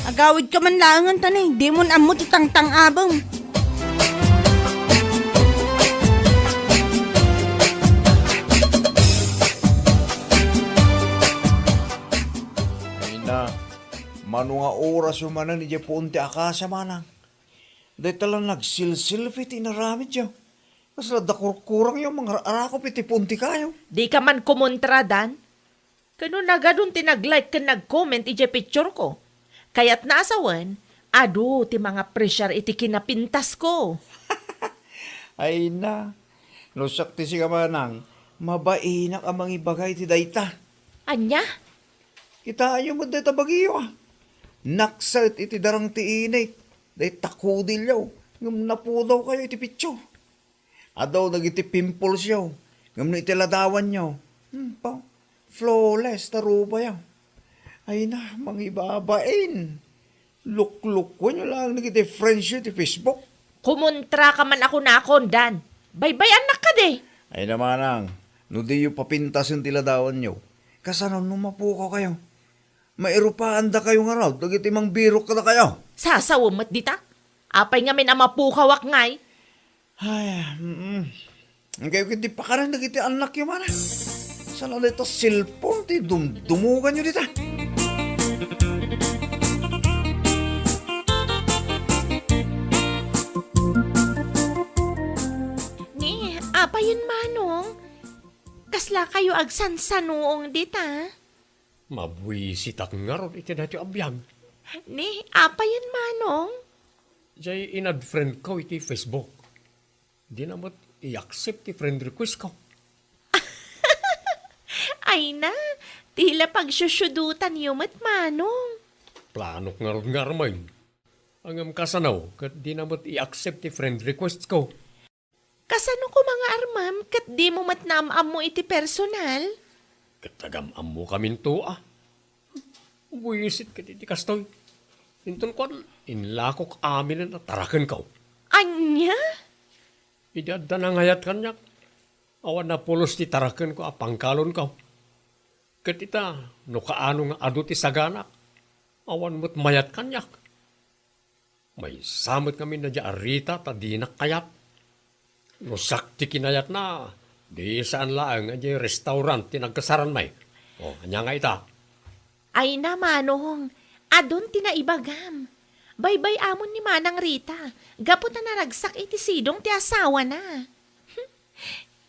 Agawidka man laengen ta ni, dimon ammo ti tangtang-abem. Ay na, mano nga orasyo manen idiay puon ti akasia, manang? Dayta la nagsilsilfi ti inaramidyo. Kasla adda kurkurangyo, mangar-arakop iti puntikayo. Dika man kumontra, Dan. Ken no nagadun ti nag-like ken nag-comment idiay picture ko. Kayatna a sawen, adu ti mangapresiar iti kinapintas ko. Ay na, no siak ti sika manang, mabainak a mangibaga iti dayta. Ania? Kitaenyo met dayta bagiyo, a. Nakset iti darang ti init, dayta kudilyo, ngem napudawkayo iti picture. Adu dagiti pimples yo, ngem no iti ladawan yo, hmm, pa, flawless ta ruba yo. Ay na, mangibabain. Luklukwen yo lang dagiti friends yo iti Facebook. Kumontra ka man a kunakon, Dan. Baybay-annak kadi. Ay na manang, no di yo papintasen ti ladawan yo, kasano no mapukaw kayo? Mairupaandakayo ngarud dagiti mangbirok kadakayo. Sasawen met dita. Apay ngamin a mapukawak ngay? Ay, mm. Kayo ket di pakaran dagiti annakyo mana. Sana dayta cellphone ti dumdumuganyo dita. Ni, apayen manong? Kasla kayo agsansanuong dita? Mabuisitak ngarud iti daytoy a biag. Ni, apayen manong? Jay in-add friend ko iti Facebook. Dina met i-accept ti friend request ko. Ay na, tila pagsusudutan yo met manong. Planok ngarud nga armen. Ngem kasano, ket dina met i-accept ti friend request ko. Kasano koma nga armem ket dimo met naam-ammo iti personal? Ket agam-ammokaminto a. Buisit ket iti kastoy. Inton kuan, inlakok aminen a tarakenko. Ania? Idi adda nangayat kaniak, awan napulos ti tarakenko a pangkalonko. Ket ita, no kaano nga adu ti saganak, awan met mayat kaniak. Maysa met ngamin daydiay a Rita ta dinak kayat. No siak ti kinayatna, di saan laeng a diay restaurant ti nagkasaran, may. O, ania nga ita? Ay na, manong, adun ti naibagam. Baybay-amon ni Manang Rita, gapu ta naragsak iti sidong ti asawana.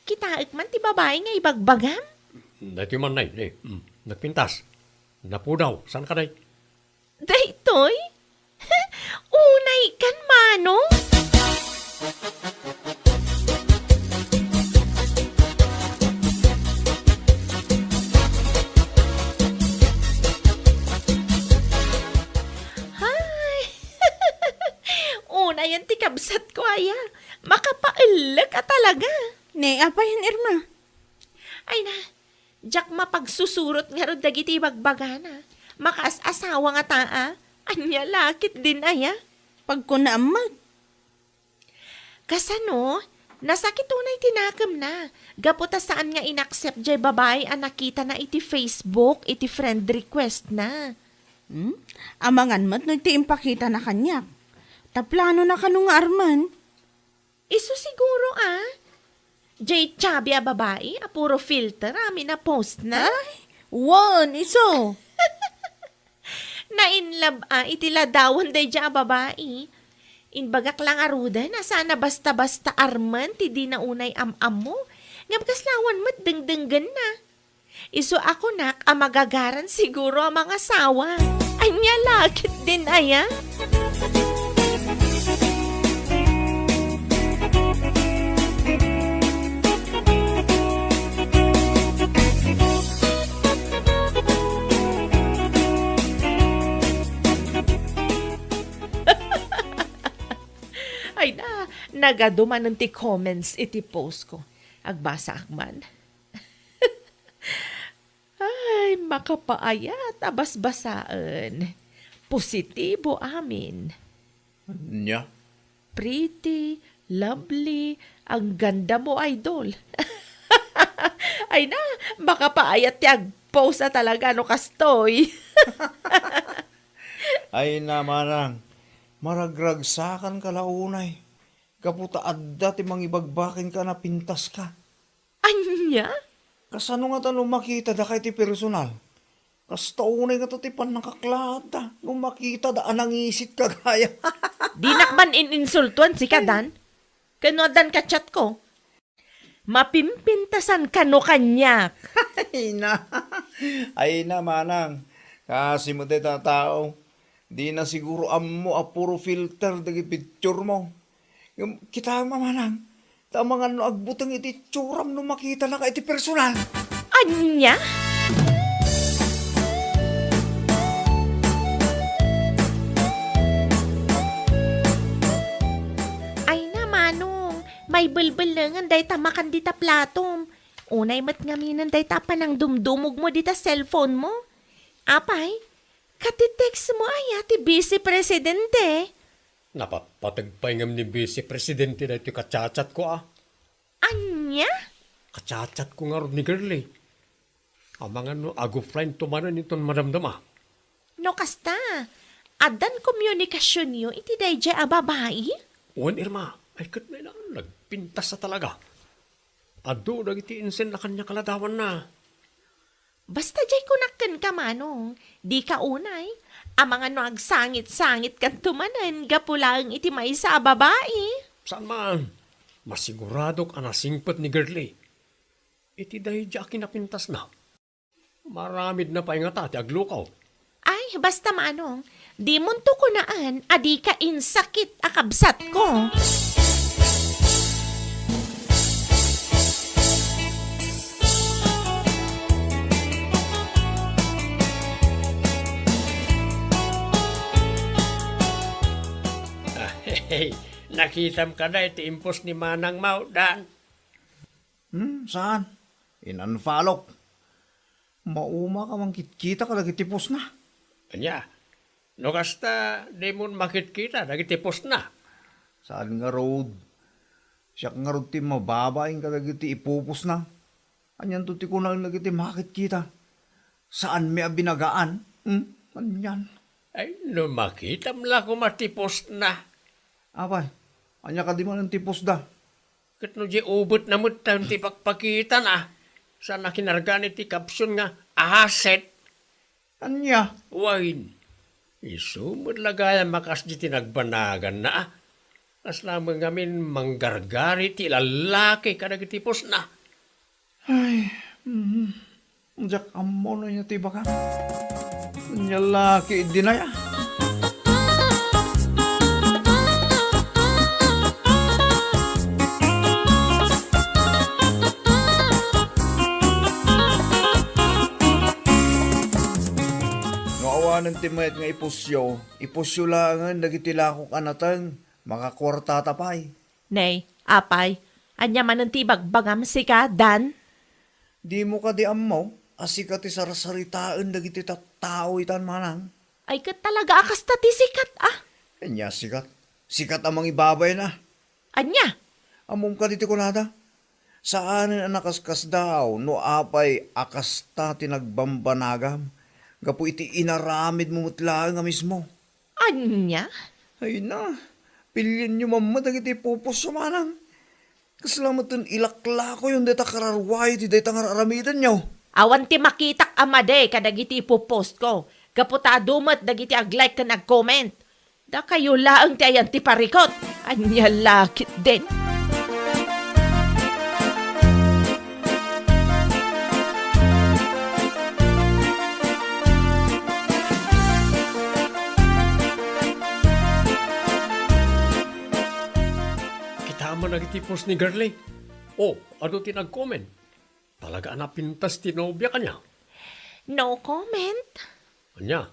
Kitaek man ti babai nga ibagbagam? Daytoy man, nay, nay. Mm, nagpintas. Napudaw. Saan ka, nay? Daytoy? Unay kan, manong? Hay! Unayen ti kabsat ko aya. Makapaellek a talaga. Ne, apayen, Irma? Ay na, diak mapagsusurot ngarud dagiti ibagbagana. Makaas-asawa ngata a. Ania la ketdin aya? Pagkunaam met. Kasano? Nasakit unay ti nakemna. Gapu ta saan nga in-accept jay babai a nakitana iti Facebook iti friend request na. Hmm? Amangan met no ti impakitana kaniak. Ta planona kano nga armen? Isu siguro a. Jay chubby a babai a puro filter amin a post na. Ay, wen, isu. Na-in love a iti ladawan daydiay a babai. Imbagak la ngaruden a saan a basta-basta armen ti dina unay am-ammo. Ngem kasla awan met dengdenggenna. Isu a kunak a magagaran siguro a mangasawa. Ania la ketdin aya? Ay na, nagadu manen ti comments iti post ko. Agbasaak man. Ay, makapaayat a basbasaen. Positibo amin. Ania? Pretty, lovely, ang ganda mo, idol. Ay na, makapaayat ti agpost a talaga no kastoy. Ay na, manang, maragragsakan ka la unay. Gapu ta adda ti mangibagbaken ka a napintas ka. Ania? Kasano ngata no makita daka iti personal? Kasta unay ngata ti pannakaklaatta no makita da a nangisit ka gaya. Dinak man in-insultuan sika, Dan. Ken no addan ka chat ko, Mapimpintasan kano kaniak. Ay na. Ay na, manang. Kasi mo deta tao. Di na siguro ammo a puro filter dagiti picture mo. Ngem, kita, manang. Ta amangan no agbuteng iti itsuram no makitanaka iti personal. Ania? Ay na, manong, maibelbelengen dayta makan dita platom. Unay met ngaminen dayta panangdumdumogmo dita cellphone mo. Apay, kati text mo aya ti Vice Presidente? Napatpateg pay ngem ni Vice Presidente daytoy ka-chat-chat ko, a. Ania? Ka-chat-chat ko ngarud ni Girlie. Amangan no ag-offline to manen inton madamdama. No kasta, addan komunikasionyo iti daydiay a babai? Wen, Irma, ay ket nagpintas a talaga. Adu dagiti insenna kaniak a ladawanna. Basta diay kunak kenka, manong, dika unay. Amangan no agsangit-sangit kanto manen gapu laeng iti maysa a babai. Saan man, masiguradok a nasingpet ni Girlie iti daydiay a kinapintasna. Maramidna pay ngata ti aglukaw. Ay, basta, manong, dimonto kunaan a dika insakit a kabsatko. Hey, nakitam kada iti impos ni Manang Maudan? Hmm, saan? In-unfollowk. Mauma ka mangkitkita kadagiti postna. Ania? No kasta, dimon makitkita dagiti postna? Saan ngarud? Siak ngarud ti mababain kadagiti ipupostna. Anianto ti kunaen dagiti makitkita? Saanmi a binagaan? Hmm? Anian? Ay, no makitam la koma ti postna. Apay, ania kadi manen ti postda? Ket no di ubetna met ti pakpakitana, saan a kinargan iti caption nga asset? Ania? Wen, isu met la gayam a kasdi ti nagbanaganna, a. Kasla met ngamin manggargari ti lallaki kadagiti postna. Ay, mm, diak ammo no ania ti ibagam. Ania la ketdin aya? No awanen ti mayat nga ipusyo, ipusyo laengen dagiti lakok a nateng, makakuartata pay. Nay, apay, ania manen ti ibagbagam sika, Dan? Dimo kadi ammo a sika ti sarsaritaen dagiti tattao itan, manang? Ay, ket talaga a kasta ti sikat, a. Ania sikat? Sikat a mangibabain, a. Ania? Ammom kadi ti kunada? Saanen a nakaskasdaaw no apay a kasta ti nagbambanagam gapu iti inaramidmo met laeng a mismo. Ania? Ay na, pilienyo man met dagiti ipupostyo, manang. Kasla met ilaklakoyon dayta kararua iti dayta nga ar-aramidenyo. Awan ti makitak a madi kadagiti ipupostko, gapu ta adu met dagiti ag-like ken ag-comment. Dakayo laeng ti ayan ti parikut. Ania la ketdin? Kita man dagiti post ni Girlie. Oh, adu ti nag-comment. Talaga a napintas ti nobia kaniak. No comment. Ania?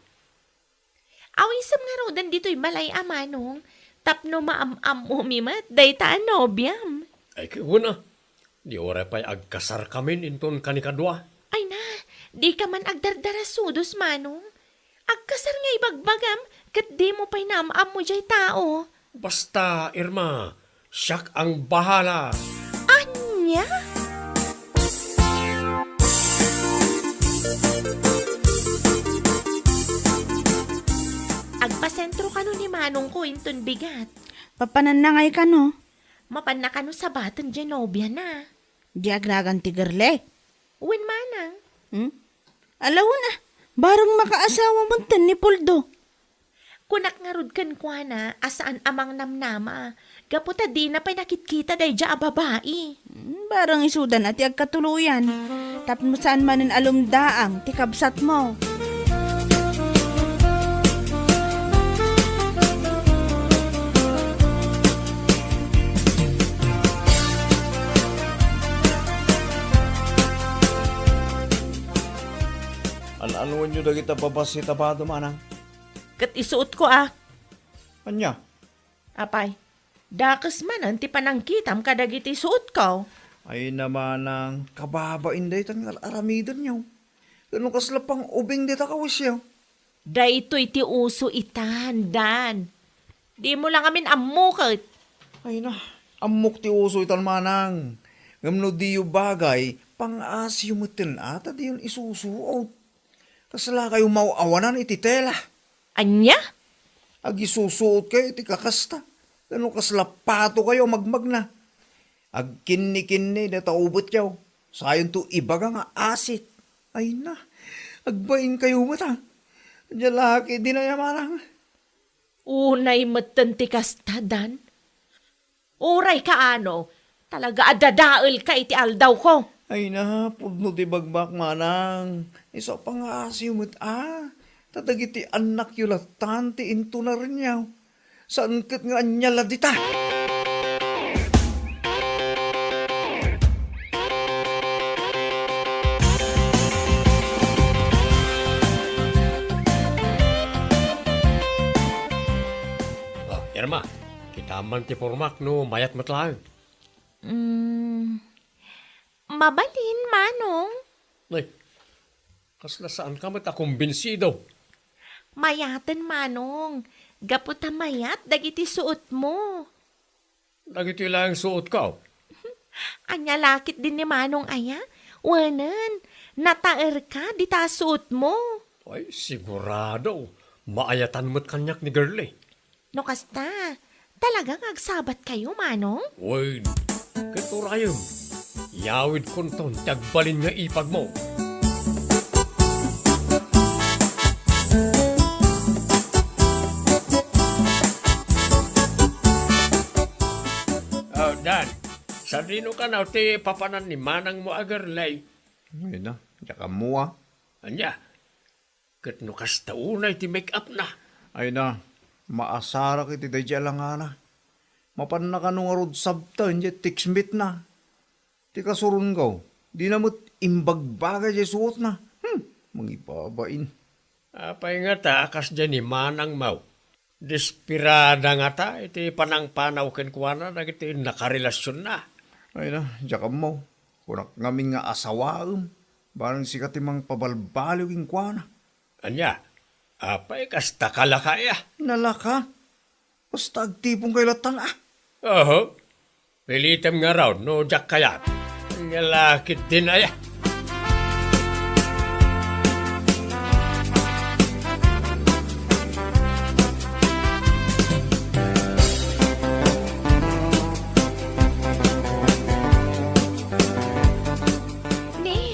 Awisem ngaruden ditoy balay a, manong, tapno maam-ammomi met dayta a nobiam. Ay, ket wen a, di uray pay agkasarkamin inton kanikadua. Ay na, dika man agdardarasudos, manong. Agkasar nga ibagbagam, ket dimo pay naam-ammo diay tao. Basta, Irma, siak ang bahala. Ania? Agpasentro kano ni manongko inton bigat. Papananna ngay kano? Mapanna kano sabaten diay nobiana. Di agragan ti Girlie? Wen, manang. Hmm? Ala wen a, bareng makaasawa metten ni Poldo. Kunak ngarud kenkuana a saan a mangnamnama, gapu ta dina pay nakitkita daydiay a babai. Hmm, barang isudan a ti agkatuloyan. Tapno saan manen a lumdaang ti kabsatmo. An-anuenyo dagita babassit a bado, manang? Ket isuotko a. Ania? Apay, dakes manen ti panangkitam kadagiti suotko. Ay, manang, kababain daytan nga ar-aramidenyo. Ket no kasla pang-ubing dita kawisyo. Daytoy ti uso itan, Dan. Dimo la ngamin ammo ket. Ay na, ammok ti uso itan, manang. Ngem no diyo bagay, pang-asiyo metten a ta diyon isusuot. Kasla kayo maw-awanan iti tela. Ania? Agisusuot kayo iti kakasta. Ken no kasla pato kayo a magmagna. Agkinnikinni dayta ubetyo. Sayonto ibaga nga asit. Ay na, agbain kayo met a. Diay laki dinay a manang. Unay metten ti kasta, Dan. Uray kaano, talaga a dadaelka iti aldawko. Ay na, pudno ti bagbak, manang. Isu a pangngasiw met a. Ta dagiti annakyo lattan ti intunarenyo. Saan ket nga ania la dita? Ah, Irma, kitam man ti pormak no mayat met laeng. Mm, mabalin, Manong. Ay, kasla saanka met a kumbinsido? Mayaten, Manong. Gapu ta mayat dagiti suotmo. Dagitoy laeng suotko. Ania la ketdin ni Manong aya? Wenen, nataerka dita a suotmo. Ay, sigurado. Maayatan met kaniak ni Girlie. No kasta, talaga nga agsabatkayo, Manong? Wen, ket urayem, yawidkonton ti agbalin nga ipagmo. Oh, Dan, sadino kano ti papanan ni manangmo a Girlie? Ay na, diak ammo a. Ania? Ket no kasta unay ti make-upna? Ay na, maasarak iti daydiay a langana. Mapanna kano ngarud sabten diay text meetna. Ti kasurongko, dina met imbagbaga diay suotna. Hmm, mangibabain. Apay ngata a kasdiay ni manangmo? Desperada ngata iti panangpanaw kenkuana dagiti nakarelasionna. Ay na, diak ammo. Kunak ngamin nga asawaem, barang sika ti mangpabalbaliw kenkuana. Ania? Apay, kasta ka laka aya? Nalaka? Basta agtiponkayo lattan a. Oho. Pilitem ngarud no diak kayat. Ania la ketdin aya? Ni,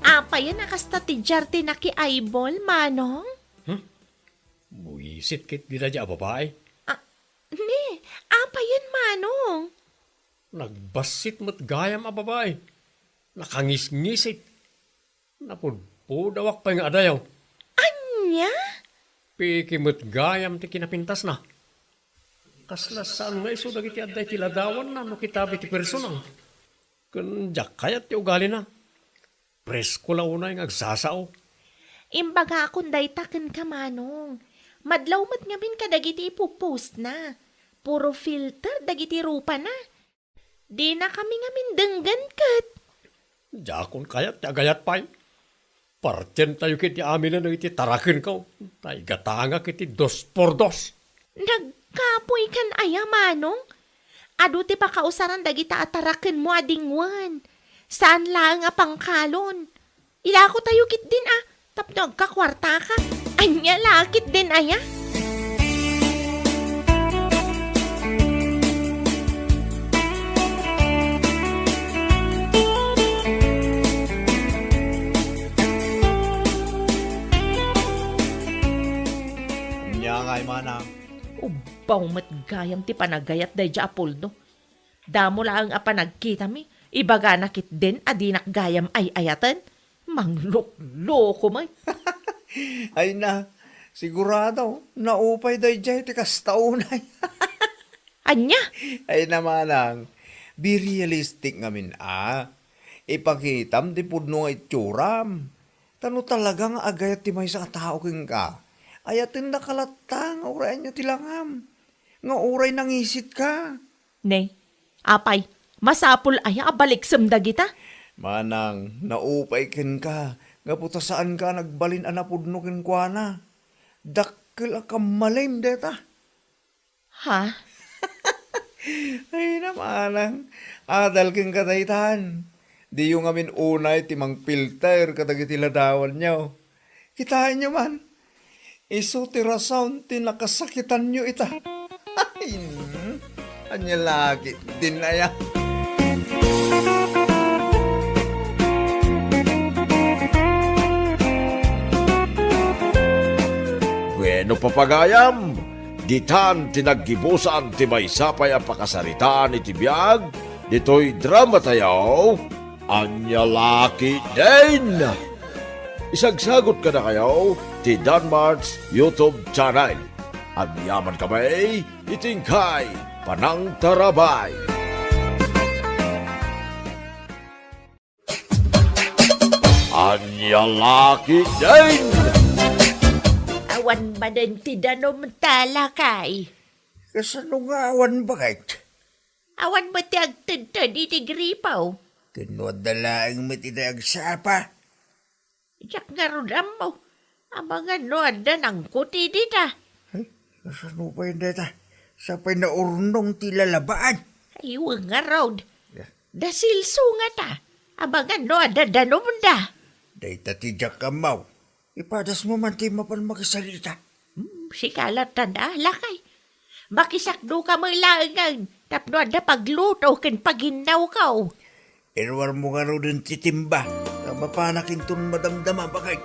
apayen a kasta ti diar ti nakiaybol, Manong? Hmm? Buisit ketdi daydiay a babai. Ah, ni, apayen, Manong? Nagbassit met gayam a babai. Nakangisngisit. Napudpudawak pay nga adayo. Ania? Piki met gayam ti kinapintasna. Kasla saan nga isu dagiti adda iti ladawanna no kitab iti personal. Ken diak kayat ti ugalina. Presko la unay nga agsasao. Imbagakon dayta kenka, Manong. Madlaw met ngamin kadagiti ipupostna. Puro filter dagiti rupana. Dina kami ngamin denggen ket. Diakon kayat ti agayat pay. Partientayo ketdi aminen dagiti tarakenko. Ta igatangak iti dos por dos. Nagkapuykan aya, Manong? Adu ti pakausaran dagita a tarakenmo a dingwen. Saan laeng a pangkalon. Ilakotayo ketdin a, tapno agkakuartaka. Ania la ketdin aya? Ania ngay, mana? Baw met gayam ti panagayat daydiay a puldo. Damo laeng a panagkitami, ibagana ketdin a dinak gayam ay-ayaten. Manglukloko met. Ay na, sigurado, naupay daydiay ti kasta unay. Ania? Ay na manang, be realistic ngamin a. Ipakitam ti pudno nga itsuram. Ta no talaga nga agayat ti maysa a tao kenka, ayatendaka latta nga uray ania ti langam, nga uray nangisitka. Ne, apay, masapul aya a baliksem dagita? Manang, naupay kenka, gapu ta saanka a nagbalin a napudno kenkuana. Dakkel a kammalem dayta. Ha? Ay, namanang, adal kenka daytan. Diyo ngamin unay ti mangpilter kadagiti ladawanyo. Kitaenyo man, isu ti rason ti nakasakitanyo ita. Ay, hmm. Ania la ketdin aya? Bueno, papagayam, ditan ti naggibusan ti maysa pay a pakasaritaan iti biag ditoy dramatayo, Ania la ketdin? Isagsagut kadakayo ti Danmart's YouTube channel. Agyaman kami iti inkay panangtarabay. Ania la ketdin? Awan manen ti danumta, lakay. Kasano nga awan, baket? Awan met ti agtedted iti gripo. Ken no adda laeng met iti agsapa. Diak ngarud ammo. Amangan no adda nangkuti dita. Ay, kasano pay dayta? Sapay naurnong ti lalabaan. Ay, wen ngarud. Yeah. Da Celso ngata. Amangan no adda danumda. Dayta ti diak ammo. Ipadasmo man ti mapan makisarita. Hmm, sika latta, lakay. Makisakdoka met laengen tapno adda pagluto ken paginnawko. Iruarmo ngaruden ti timba, ta mapanak inton madamdama, baket.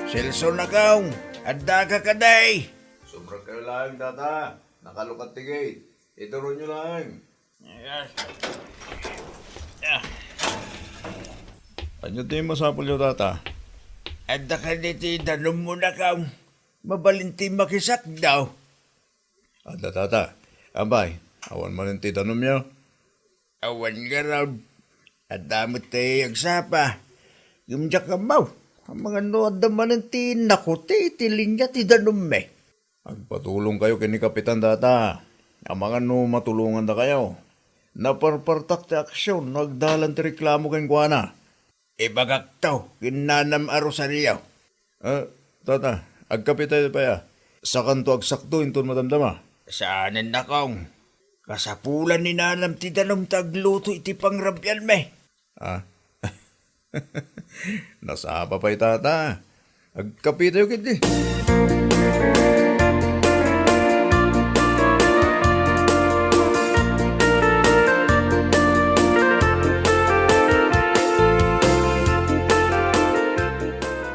Celso, nakong, addaka kadi? Sumrekkayo laeng, tata. Nakalukat ti gate. Ituronyo laeng. Ania ti masapulyo, tata? Adda kadi ti danummo, nakong? Mabalin ti makisakdaw. Adda, tata. Apay, awan manen ti danumyo? Awan ngarud. Adda met ti agsapa. Ngem diak ammo. Amangan no adda manen ti nakuti iti linia ti danummi. Agpatulongkayo ken ni Kapitan, tata. Amangan no matulongandakayo. Naparpartak ti aksion no agdalan ti reklamo kenkuana. Ibagakto ken nanam a Rosario. Ah, tata, agkapitayo pay a. Sakanto agsakdo inton madamdama. Saanen, nakong. Kasapulan ni nanam ti danum ta agluto iti pangrabianmi. Ah. Nasapa pay, tata. Agkapitayo ketdi.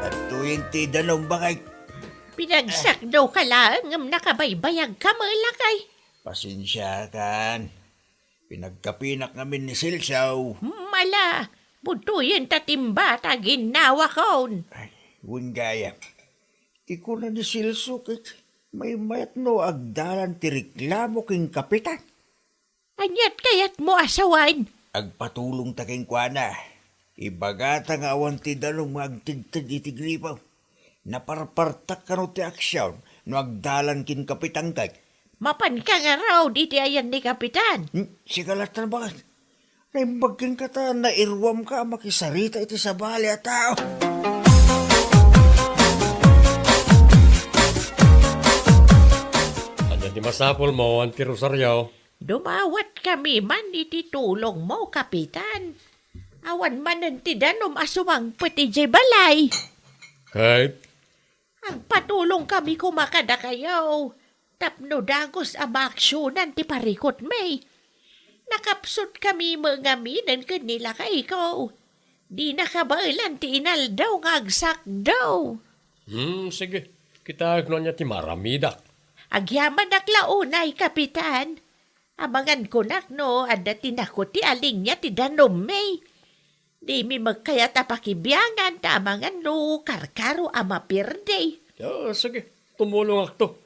Adtoyen ti danum, baket. Pinagsakdoka laeng ngem nakabaybayagka met, lakay. Pasensiakan. Pinagkapinak ngamin ni Celso. Mala, budtoyen ta timba ta ginnawakon. Ay, wen gayam. Ti kuna ni Celso ket maymayat no agdalan ti reklamo ken Kapitan. Aniat kayatmo a sawen? Agpatulongta kenkuana. Ibagata nga awan ti danum nga agtedted iti gripo. Naparpartak kano ti aksion no agdalan ken Kapitan, ket. Mapanka ngarud iti ayan ni Kapitan. Hmm, sika latta, baket. Naimbag kenka ta nairuamka a makisarita iti sabali a tao. Ania ti masapulmo, Auntie Rosario? Dumawatkami man iti tulongmo, Kapitan. Awan manen ti danum a sumangpet idiay balay. Ket? Agpatulongkami koma kadakayo. Tapno dagus a maaksionan ti parikutmi. Nakapsutkami met ngaminen ken ni lakayko. Dina kabaelan ti inaldaw nga agsakdaw. Hmm, sige. Kitaek no ania ti maaramidak. Agyamanak la unay, Kapitan. Amangan kunak no adda ti nakuti a linia ti danummi. Dimi met kayat a pakibiangan ta amangan no karkaro a mapirdi. Ah, sige, tumulongakto.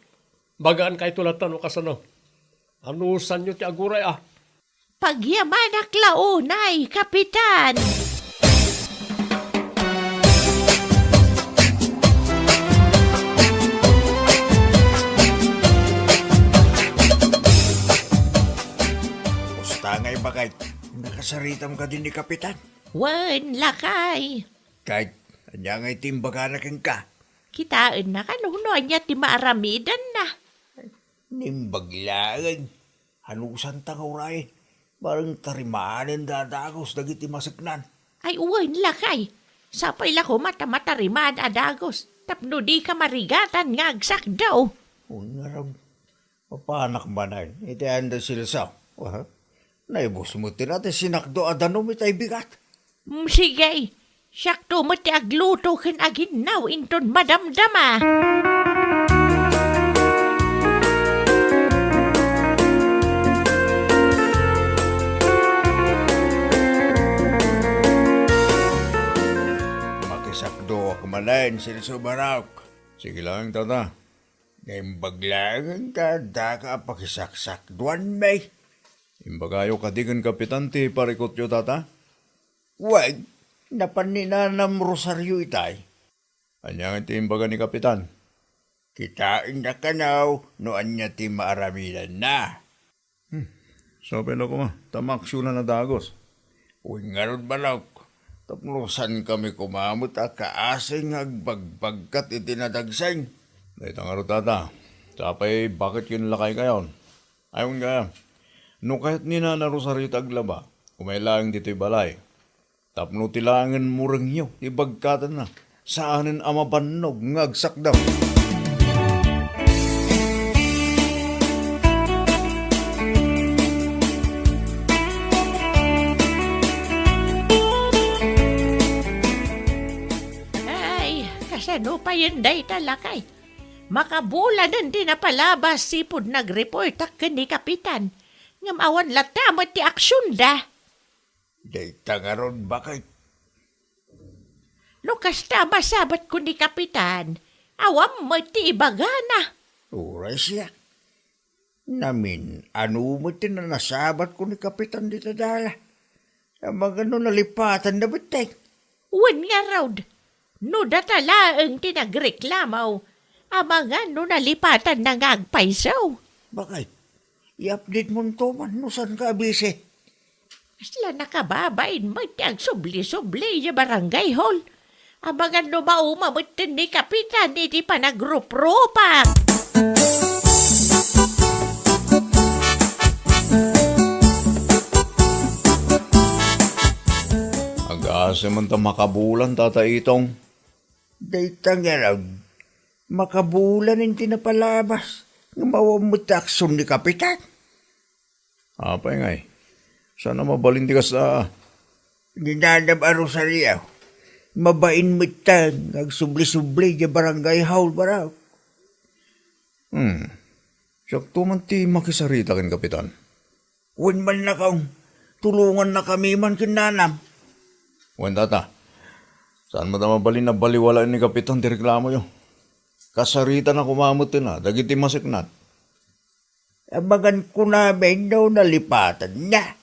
Bagankayto latta no kasano. Anusanyo ti aguray, a? Pagyamanak la unay, Kapitan. Kumusta ngay, baket? Nakasaritam kadi ni Kapitan? Wen, lakay. Ket, ania ngay ti imbagana kenka? Kitaennak no ania ti maaramidanna. Naimbag laeng. Anusanta nga uray? Bareng tarimanen da a dagus dagiti maseknan. Ay, wen, lakay. Sapay la koma ta matarimaan a dagus tapno dika marigatan nga agsakdaw. Wen ngarud, mapanak manen iti ayan da Celso. Aha. Naibus met ti sinakdo a danum itay bigat. Mm, sige. Siakto met ti agluto ken aginnaw inton madamdama. Makisakdoak manen, Celso Barok. Sige laeng, tata. Naimbag laeng ta daka a pakisaksakduanmi. Imbagayo kadi ken Kapitan ti parikutyo, tata? Wen, napan ni Nanam Rosario itay. Ania nga ti imbaga ni Kapitan? Kitaennak kano no ania ti maaramidanna. Hmm. Sapay la koma, ta maaksionan a dagus. Wen ngarud, manok, tapno saankami koma met a kaasi nga agbagbagkat iti nadagseng. Dayta ngarud, tata, sapay baket ken lakaykayon. Ay, wen gayam, no kayat ni Nana Rosario ti aglaba, umay laeng ditoy balay. Tapno ti laengen murengyo ti bagkatanna, saanen a mabannog nga agsakdaw. Ay, kasano payen dayta, lakay? Makabulanen ti napalabas sipud nagreportak ken ni Kapitan, ngem awan latta met ti aksionda. Dayta ngarud, baket. No kasta, masabatko ni Kapitan, awan met ti ibagana. Uray siak. Namin-ano met ti nanasabatko ni Kapitan dita dala. Amangan no nalipatanna metten. Wen ngarud, no data laeng ti nagreklamo, amangan no nalipatanna nga agpayso. Baket, i-update monto man no saanka a busy. Kasla nakababain met ti agsubli-subli idiay barangay hall. Amangan no mauma metten ni Kapitan iti panagruprupak. Agasem ta makabulan, Tata Itong. Dayta ngarud, makabulan ti napalabas nga awan met ti aksion ni Kapitan. Apay ngay? Saan a mabalin ti kasta? Ni Nanam a Rosario, mabain met ta nga agsubli-subli idiay barangay hall, Barok. Hmm. Siakto man ti makisarita ken Kapitan. Wen man, Nakong, tulongannakami man ken Nanam. Wen, Tata. Saan met a mabalin a baliwalaen ni Kapitan ti reklamoyo. Kasaritana koma metten a dagiti maseknan. Amangan kunami no nalipatanna.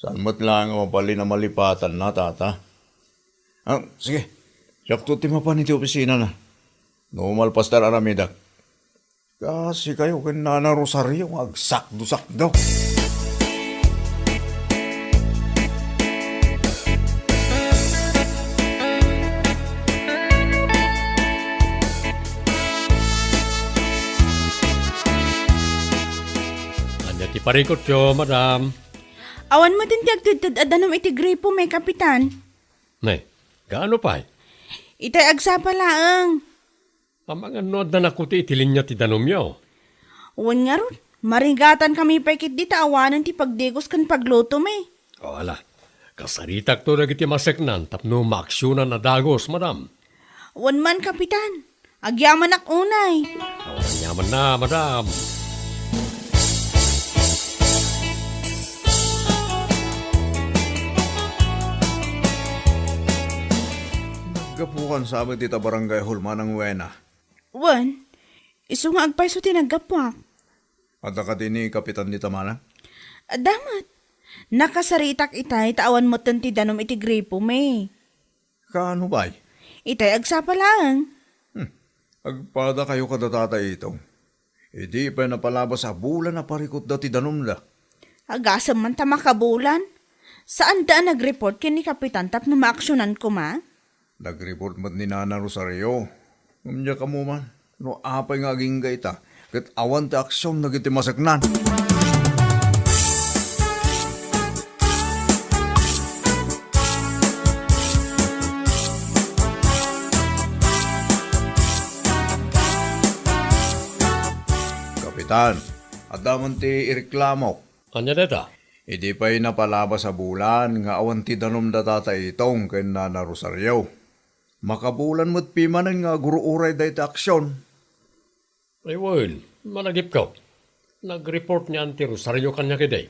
Saan met laeng a mabalin a malipatanna, Tata? Ah, sige. Siakto ti mapan iti opisinana. No malpas ta ar-aramidek. Kaasi kayo ken Nana Rosario nga agsakdo-sakdo. Ania ti parikutyo, madam? Awan metten ti agtedted a danum iti gripo, may kapitan. Nay, gaano pay? Itay agsapa laeng. Amangan no adda nakuti iti linia ti danumyo. Wen ngarud, marigatankami pay ketdi ta awanen ti pagdigos ken paglutomi. O, ala, kasaritakto dagiti maseknan tapno maaksionan a dagus, madam. Wen man, Kapitan. Agyamanak unay. Awan anyamanen, madam. Naggapukan sa amin dita barangay hall, Manang Wena. Wen, isu nga agpayso ti naggapuak. Adda kadi ni Kapitan dita, Manang? Adda met. Nakasaritak itay ta awan metten ti danum iti gripomi. Kaano pay? Itay agsapa laeng. Hmm. Agpadakayo kada Tata Itong. Idi pay napalabas a bulan a parikutda ti danumda. Agasem man ta makabulan. Saanda a nag-report ken ni Kapitan tapno maaksionan koma? Nag-report met ni Nana Rosario. Ngem diak ammo man no apay nga agingga ita, ket awan ti aksion dagiti maseknan. Kapitan, adda man ti ireklamok. Ania dayta? Idi pay napalabas a bulan nga awan ti danum da Tata Itong ken Nana Rosario. Makabulan met pimanen nga agur-uray dayta aksion. Ay wen, managipko. Nag-report ni Auntie Rosario kaniak idi.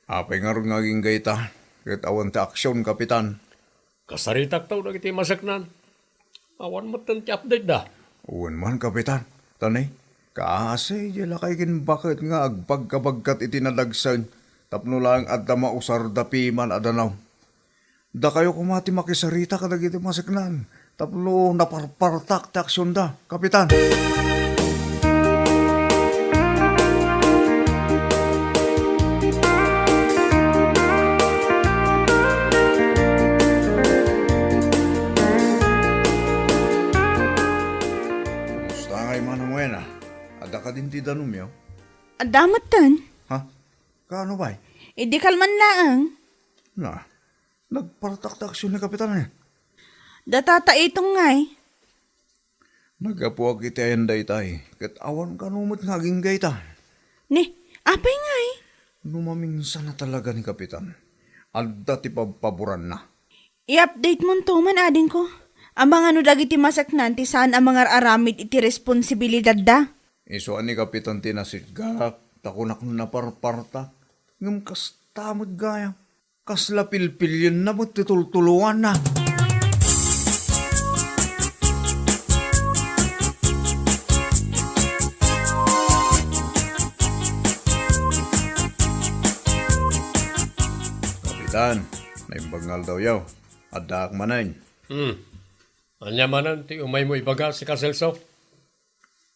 Apay ngarud nga agingga ita, ket awan ti aksion, Kapitan? Kasaritakto dagiti maseknan. Awan metten ti update da. Wen man, Kapitan. Tani, kaasi, di lakay kin baket nga agpagkabagkat iti nadagsen tapno laeng adda mausarda piman a danum. Dakayo koma ti makisarita kadagiti maseknan tapno naparpartak ti aksionda, Kapitan. Kumusta ngay, Manang Wena? Adda kadin ti danumyo? Adda metten. Ha? Kaano pay? Idi kalman laeng. Na, nagpartak ti aksion ni Kapitan, eh. Da Tata Itong ngay. Naggapuak iti ayan daytay, ket awan kano met nga agingga ita. Ni, apay ngay? No maminsan a talaga ni Kapitan, adda ti pabpaboranna. I-update monto man, adingko. Amangan no dagiti maseknan ti saan a mangar-aramid iti responsibilidadda. Isu a ni Kapitan ti nasitgak, ta kunak naparpartak. Ngem kasta met gayam. Kasla pilpilienna met ti tultuloanna. Kapitan, naimbag nga aldawyo. Addaak manen. Hmm. Ania manen ti umaymo ibaga, sika Celso?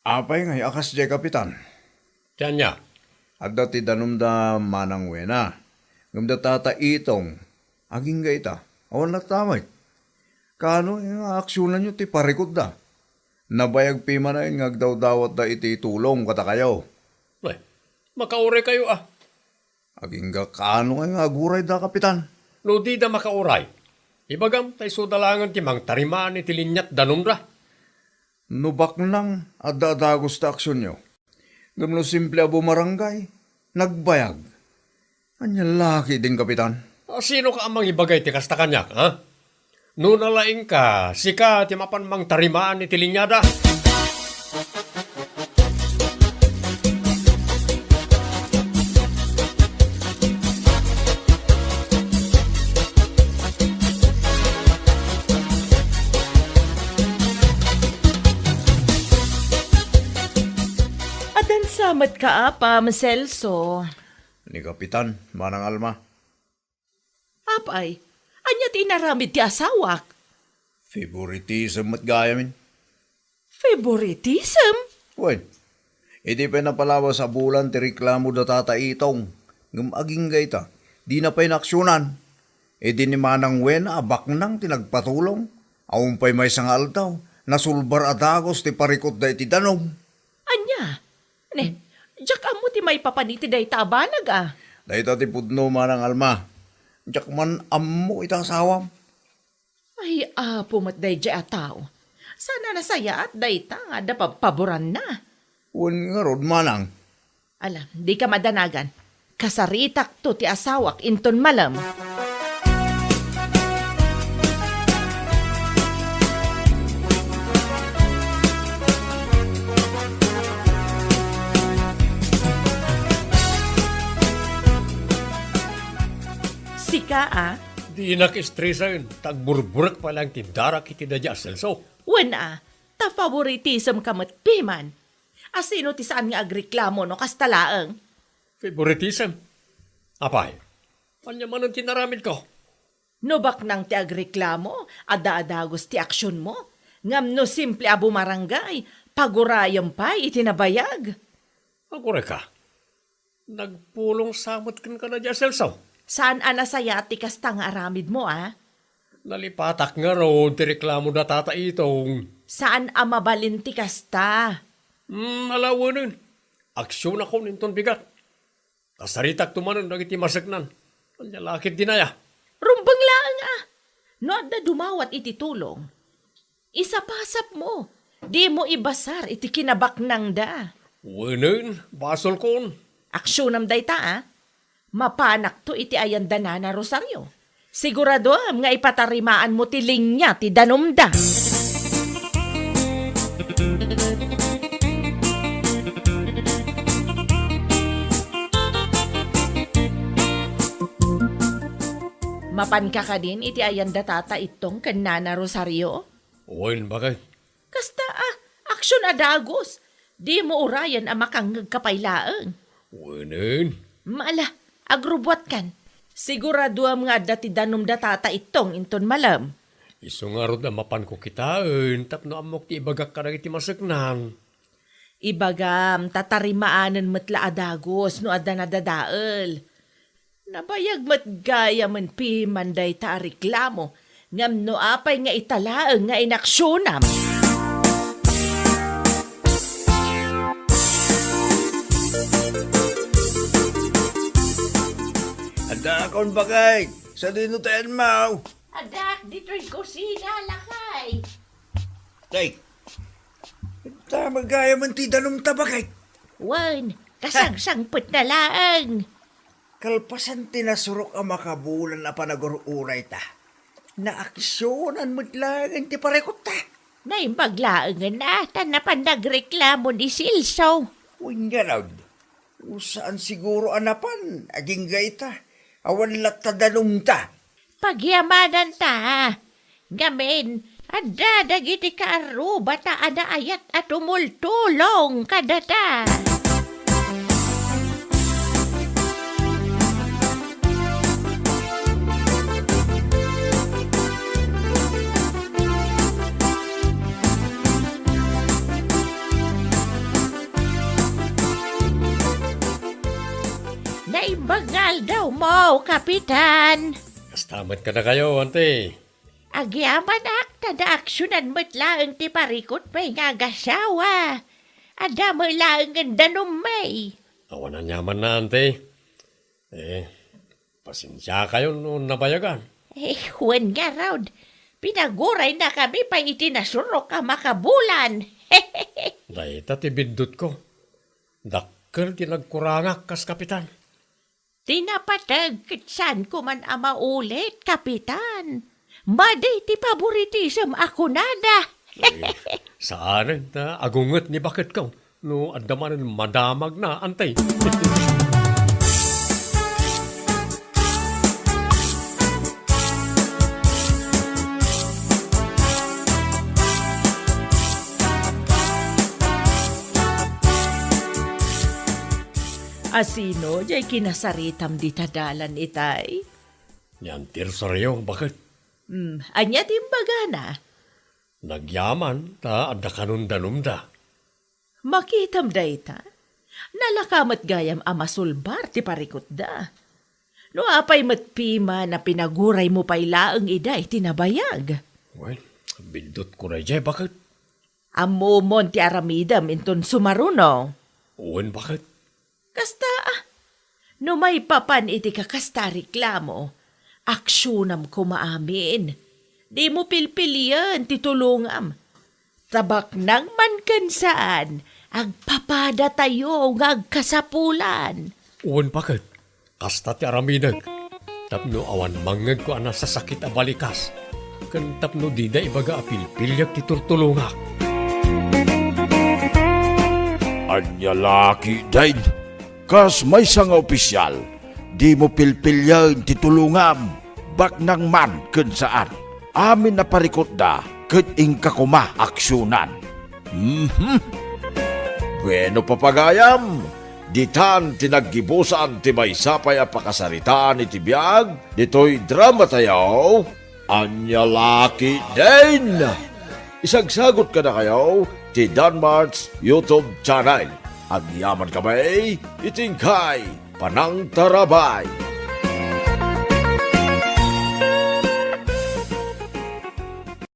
Apay ngay a kasdiay, Kapitan? Ti ania? Adda ti danumda Manang Wena, ngem da Tata Itong, agingga ita, awan latta met. Kaano nga aksionanyo ti parikutda? Nabayag pimanen nga agdawdawatda iti tulong kadakayo. Ay, makauraykayo a. Agingga kaano ngay nga agurayda, Kapitan? No dida makauray, ibagam ta isuda laengen ti mangtarimaan iti liniat danumda. No baknang, adda a dagus ti aksionyo. Ngem no simple a bumarangay, nagbayag. Ania la ketdin, Kapitan? A, sinoka a mangibagay ti kasta kaniak, ha? No nalaingka, sika ti mapan mangtarimaan iti liniada. Adansa met ka apam, Celso. Ni Kapitan, Manang Alma. Apay, ania ti inaramid ti asawak? Favoritism met gayamin. Favoritism? Wen, idi pay napalawas a bulan ti reklamo da Tata Itong, ngem agingga ita, dina pay naaksionan. Idi ni Manang Wena a baknang ti nagpatulong, awan pay maysa nga aldaw, nasulbar a dagus ti parikutda iti danum. Ania? Ne, diak ammo ti maipapan iti dayta a banag a. Dayta ti pudno, Manang Alma. Diak man ammo ita asawam. Ay, apo met daydiay a tao. Saan a nasayaat dayta nga adda pabpaboranna. Wen ngarud, Manang. Ala, dika madanagan. Kasaritakto ti asawak inton malem. Sika, a? Dinak estresaen, ta agburburek pay laeng ti darak iti daydi a Celso. Wen, a, ta favoritism ka met piman. Asino ti saan nga agreklamo no kasta laeng? Favoritism? Apay, ania manen ti inaramidko? No baknang ti agreklamo, adda a dagus ti aksionmo. Ngem no simple a bumarangay, pagurayem pay iti nabayag. Agurayka? Nagpulong sa met kenka daydi a Celso? Saan a nasaya ti kasta nga aramidmo, a? Nalipatak ngarud ti reklamo da Tata Itong. Saan a mabalin ti kasta. Hmm, ala wen. Aksionakon inton bigat. Kasaritakto manen dagiti maseknan. Ania la ket dinaya? Rumbeng laeng, a. No adda dumawat iti tulong, isapasapmo. Dimo ibasar iti kinabaknangda. Wenen, basolkon. Aksionam dayta, a. Mapanakto iti ayan da Nana Rosario. Siguradoem nga ipatarimaanmo ti linia ti danumda. Mapanka kadin iti ayan da Tata Itong ken Nana Rosario? Wen, baket. Kasta a, aksion a dagus. Dimo urayen a makangngegka pay laeng. Wenen. Ala, agrubbuatkan. Siguradoem nga adda ti danum da Tata Itong inton malem. Isu ngarud a mapanko kitaen tapno ammok ti ibagak kadagiti maseknan. Ibagam, ta tarimaanen met la a dagus no adda nadadael. Nabayag met gayamen piman dayta a reklamo, ngem no apay nga ita laeng nga inaksionam? Addaakon, baket. Sadino ti anmaw? Addaak ditoy kusina, lakay. Tay, ta magayamen ti danumta, baket. Wen, kasangsangpetna laeng. Kalpasan ti nasurok a makabulan a panagur-urayta, naaksionan met laeng ti parikutta. Naimbag laengen a, ta napan nagreklamo ni Silso. Wen ngarud, saan siguro a napan, agingga ita, awan latta danumta. Pagyamananta. Ngamin, adda dagiti kaarrubata a naayat a tumultulong kadata. Naimbag nga aldawmo, Kapitan. Kasta met kadakayo, Ante. Agyamanak, ta naaksionan met laeng ti parikutmi nga agasawa. Adda met laengen danummi. Awan aniamanna, Ante. Eh, pasensiakayo no nabayagan. Eh, wen ngarud, pinaguraynakami pay iti nasurok a makabulan. Dayta ti biddutko. Dakkel ti nagkurangak kas kapitan. Ti napateg ket saanko man a maulit, Kapitan. Madi ti paboritisem a kunada. Ay, saanen ta agunget ni baketko no adda manen madamagna, Ante. Asino jay kinasaritam dita dalan, itay? Ni Auntie Rosario, baket. Hmm, ania ti imbagana? Nagyaman ta adda kanon danumda. Makitam dayta? Nalaka met gayam a masulbar ti parikutda. No apay met piman a pinaguraymo pay laeng ida iti nabayag? Wen, biddutko daydiay, baket. Ammomon ti aramidem inton sumaruno. Wen, baket. Kasta, a, no maipapan iti kakasta a reklamo, aksionam koma amin. Dimo pilpilien ti tulongam. Ta baknang man ken saan, Agpapadatayo nga agkasapulan. Wen paket, kasta ti aramidek, tapno awan mangngegko a nasasakit a balikas, ken tapno dida ibaga a pilpiliak ti turtulongak. Ania la ketdin, kas maysa nga opisial, dimo pilpilien ti tulongam, baknang man ken saan. Amin a parikutda ket inka koma aksionan. Mhm. Bueno, papagayam, ditan ti naggibusan ti maysa pay a pakasaritaan iti biag ditoy dramatayo. Ania la ketdin! Isagsagot kadakayo ti Danmart's YouTube channel. Agyamankami iti inkay panangtarabay.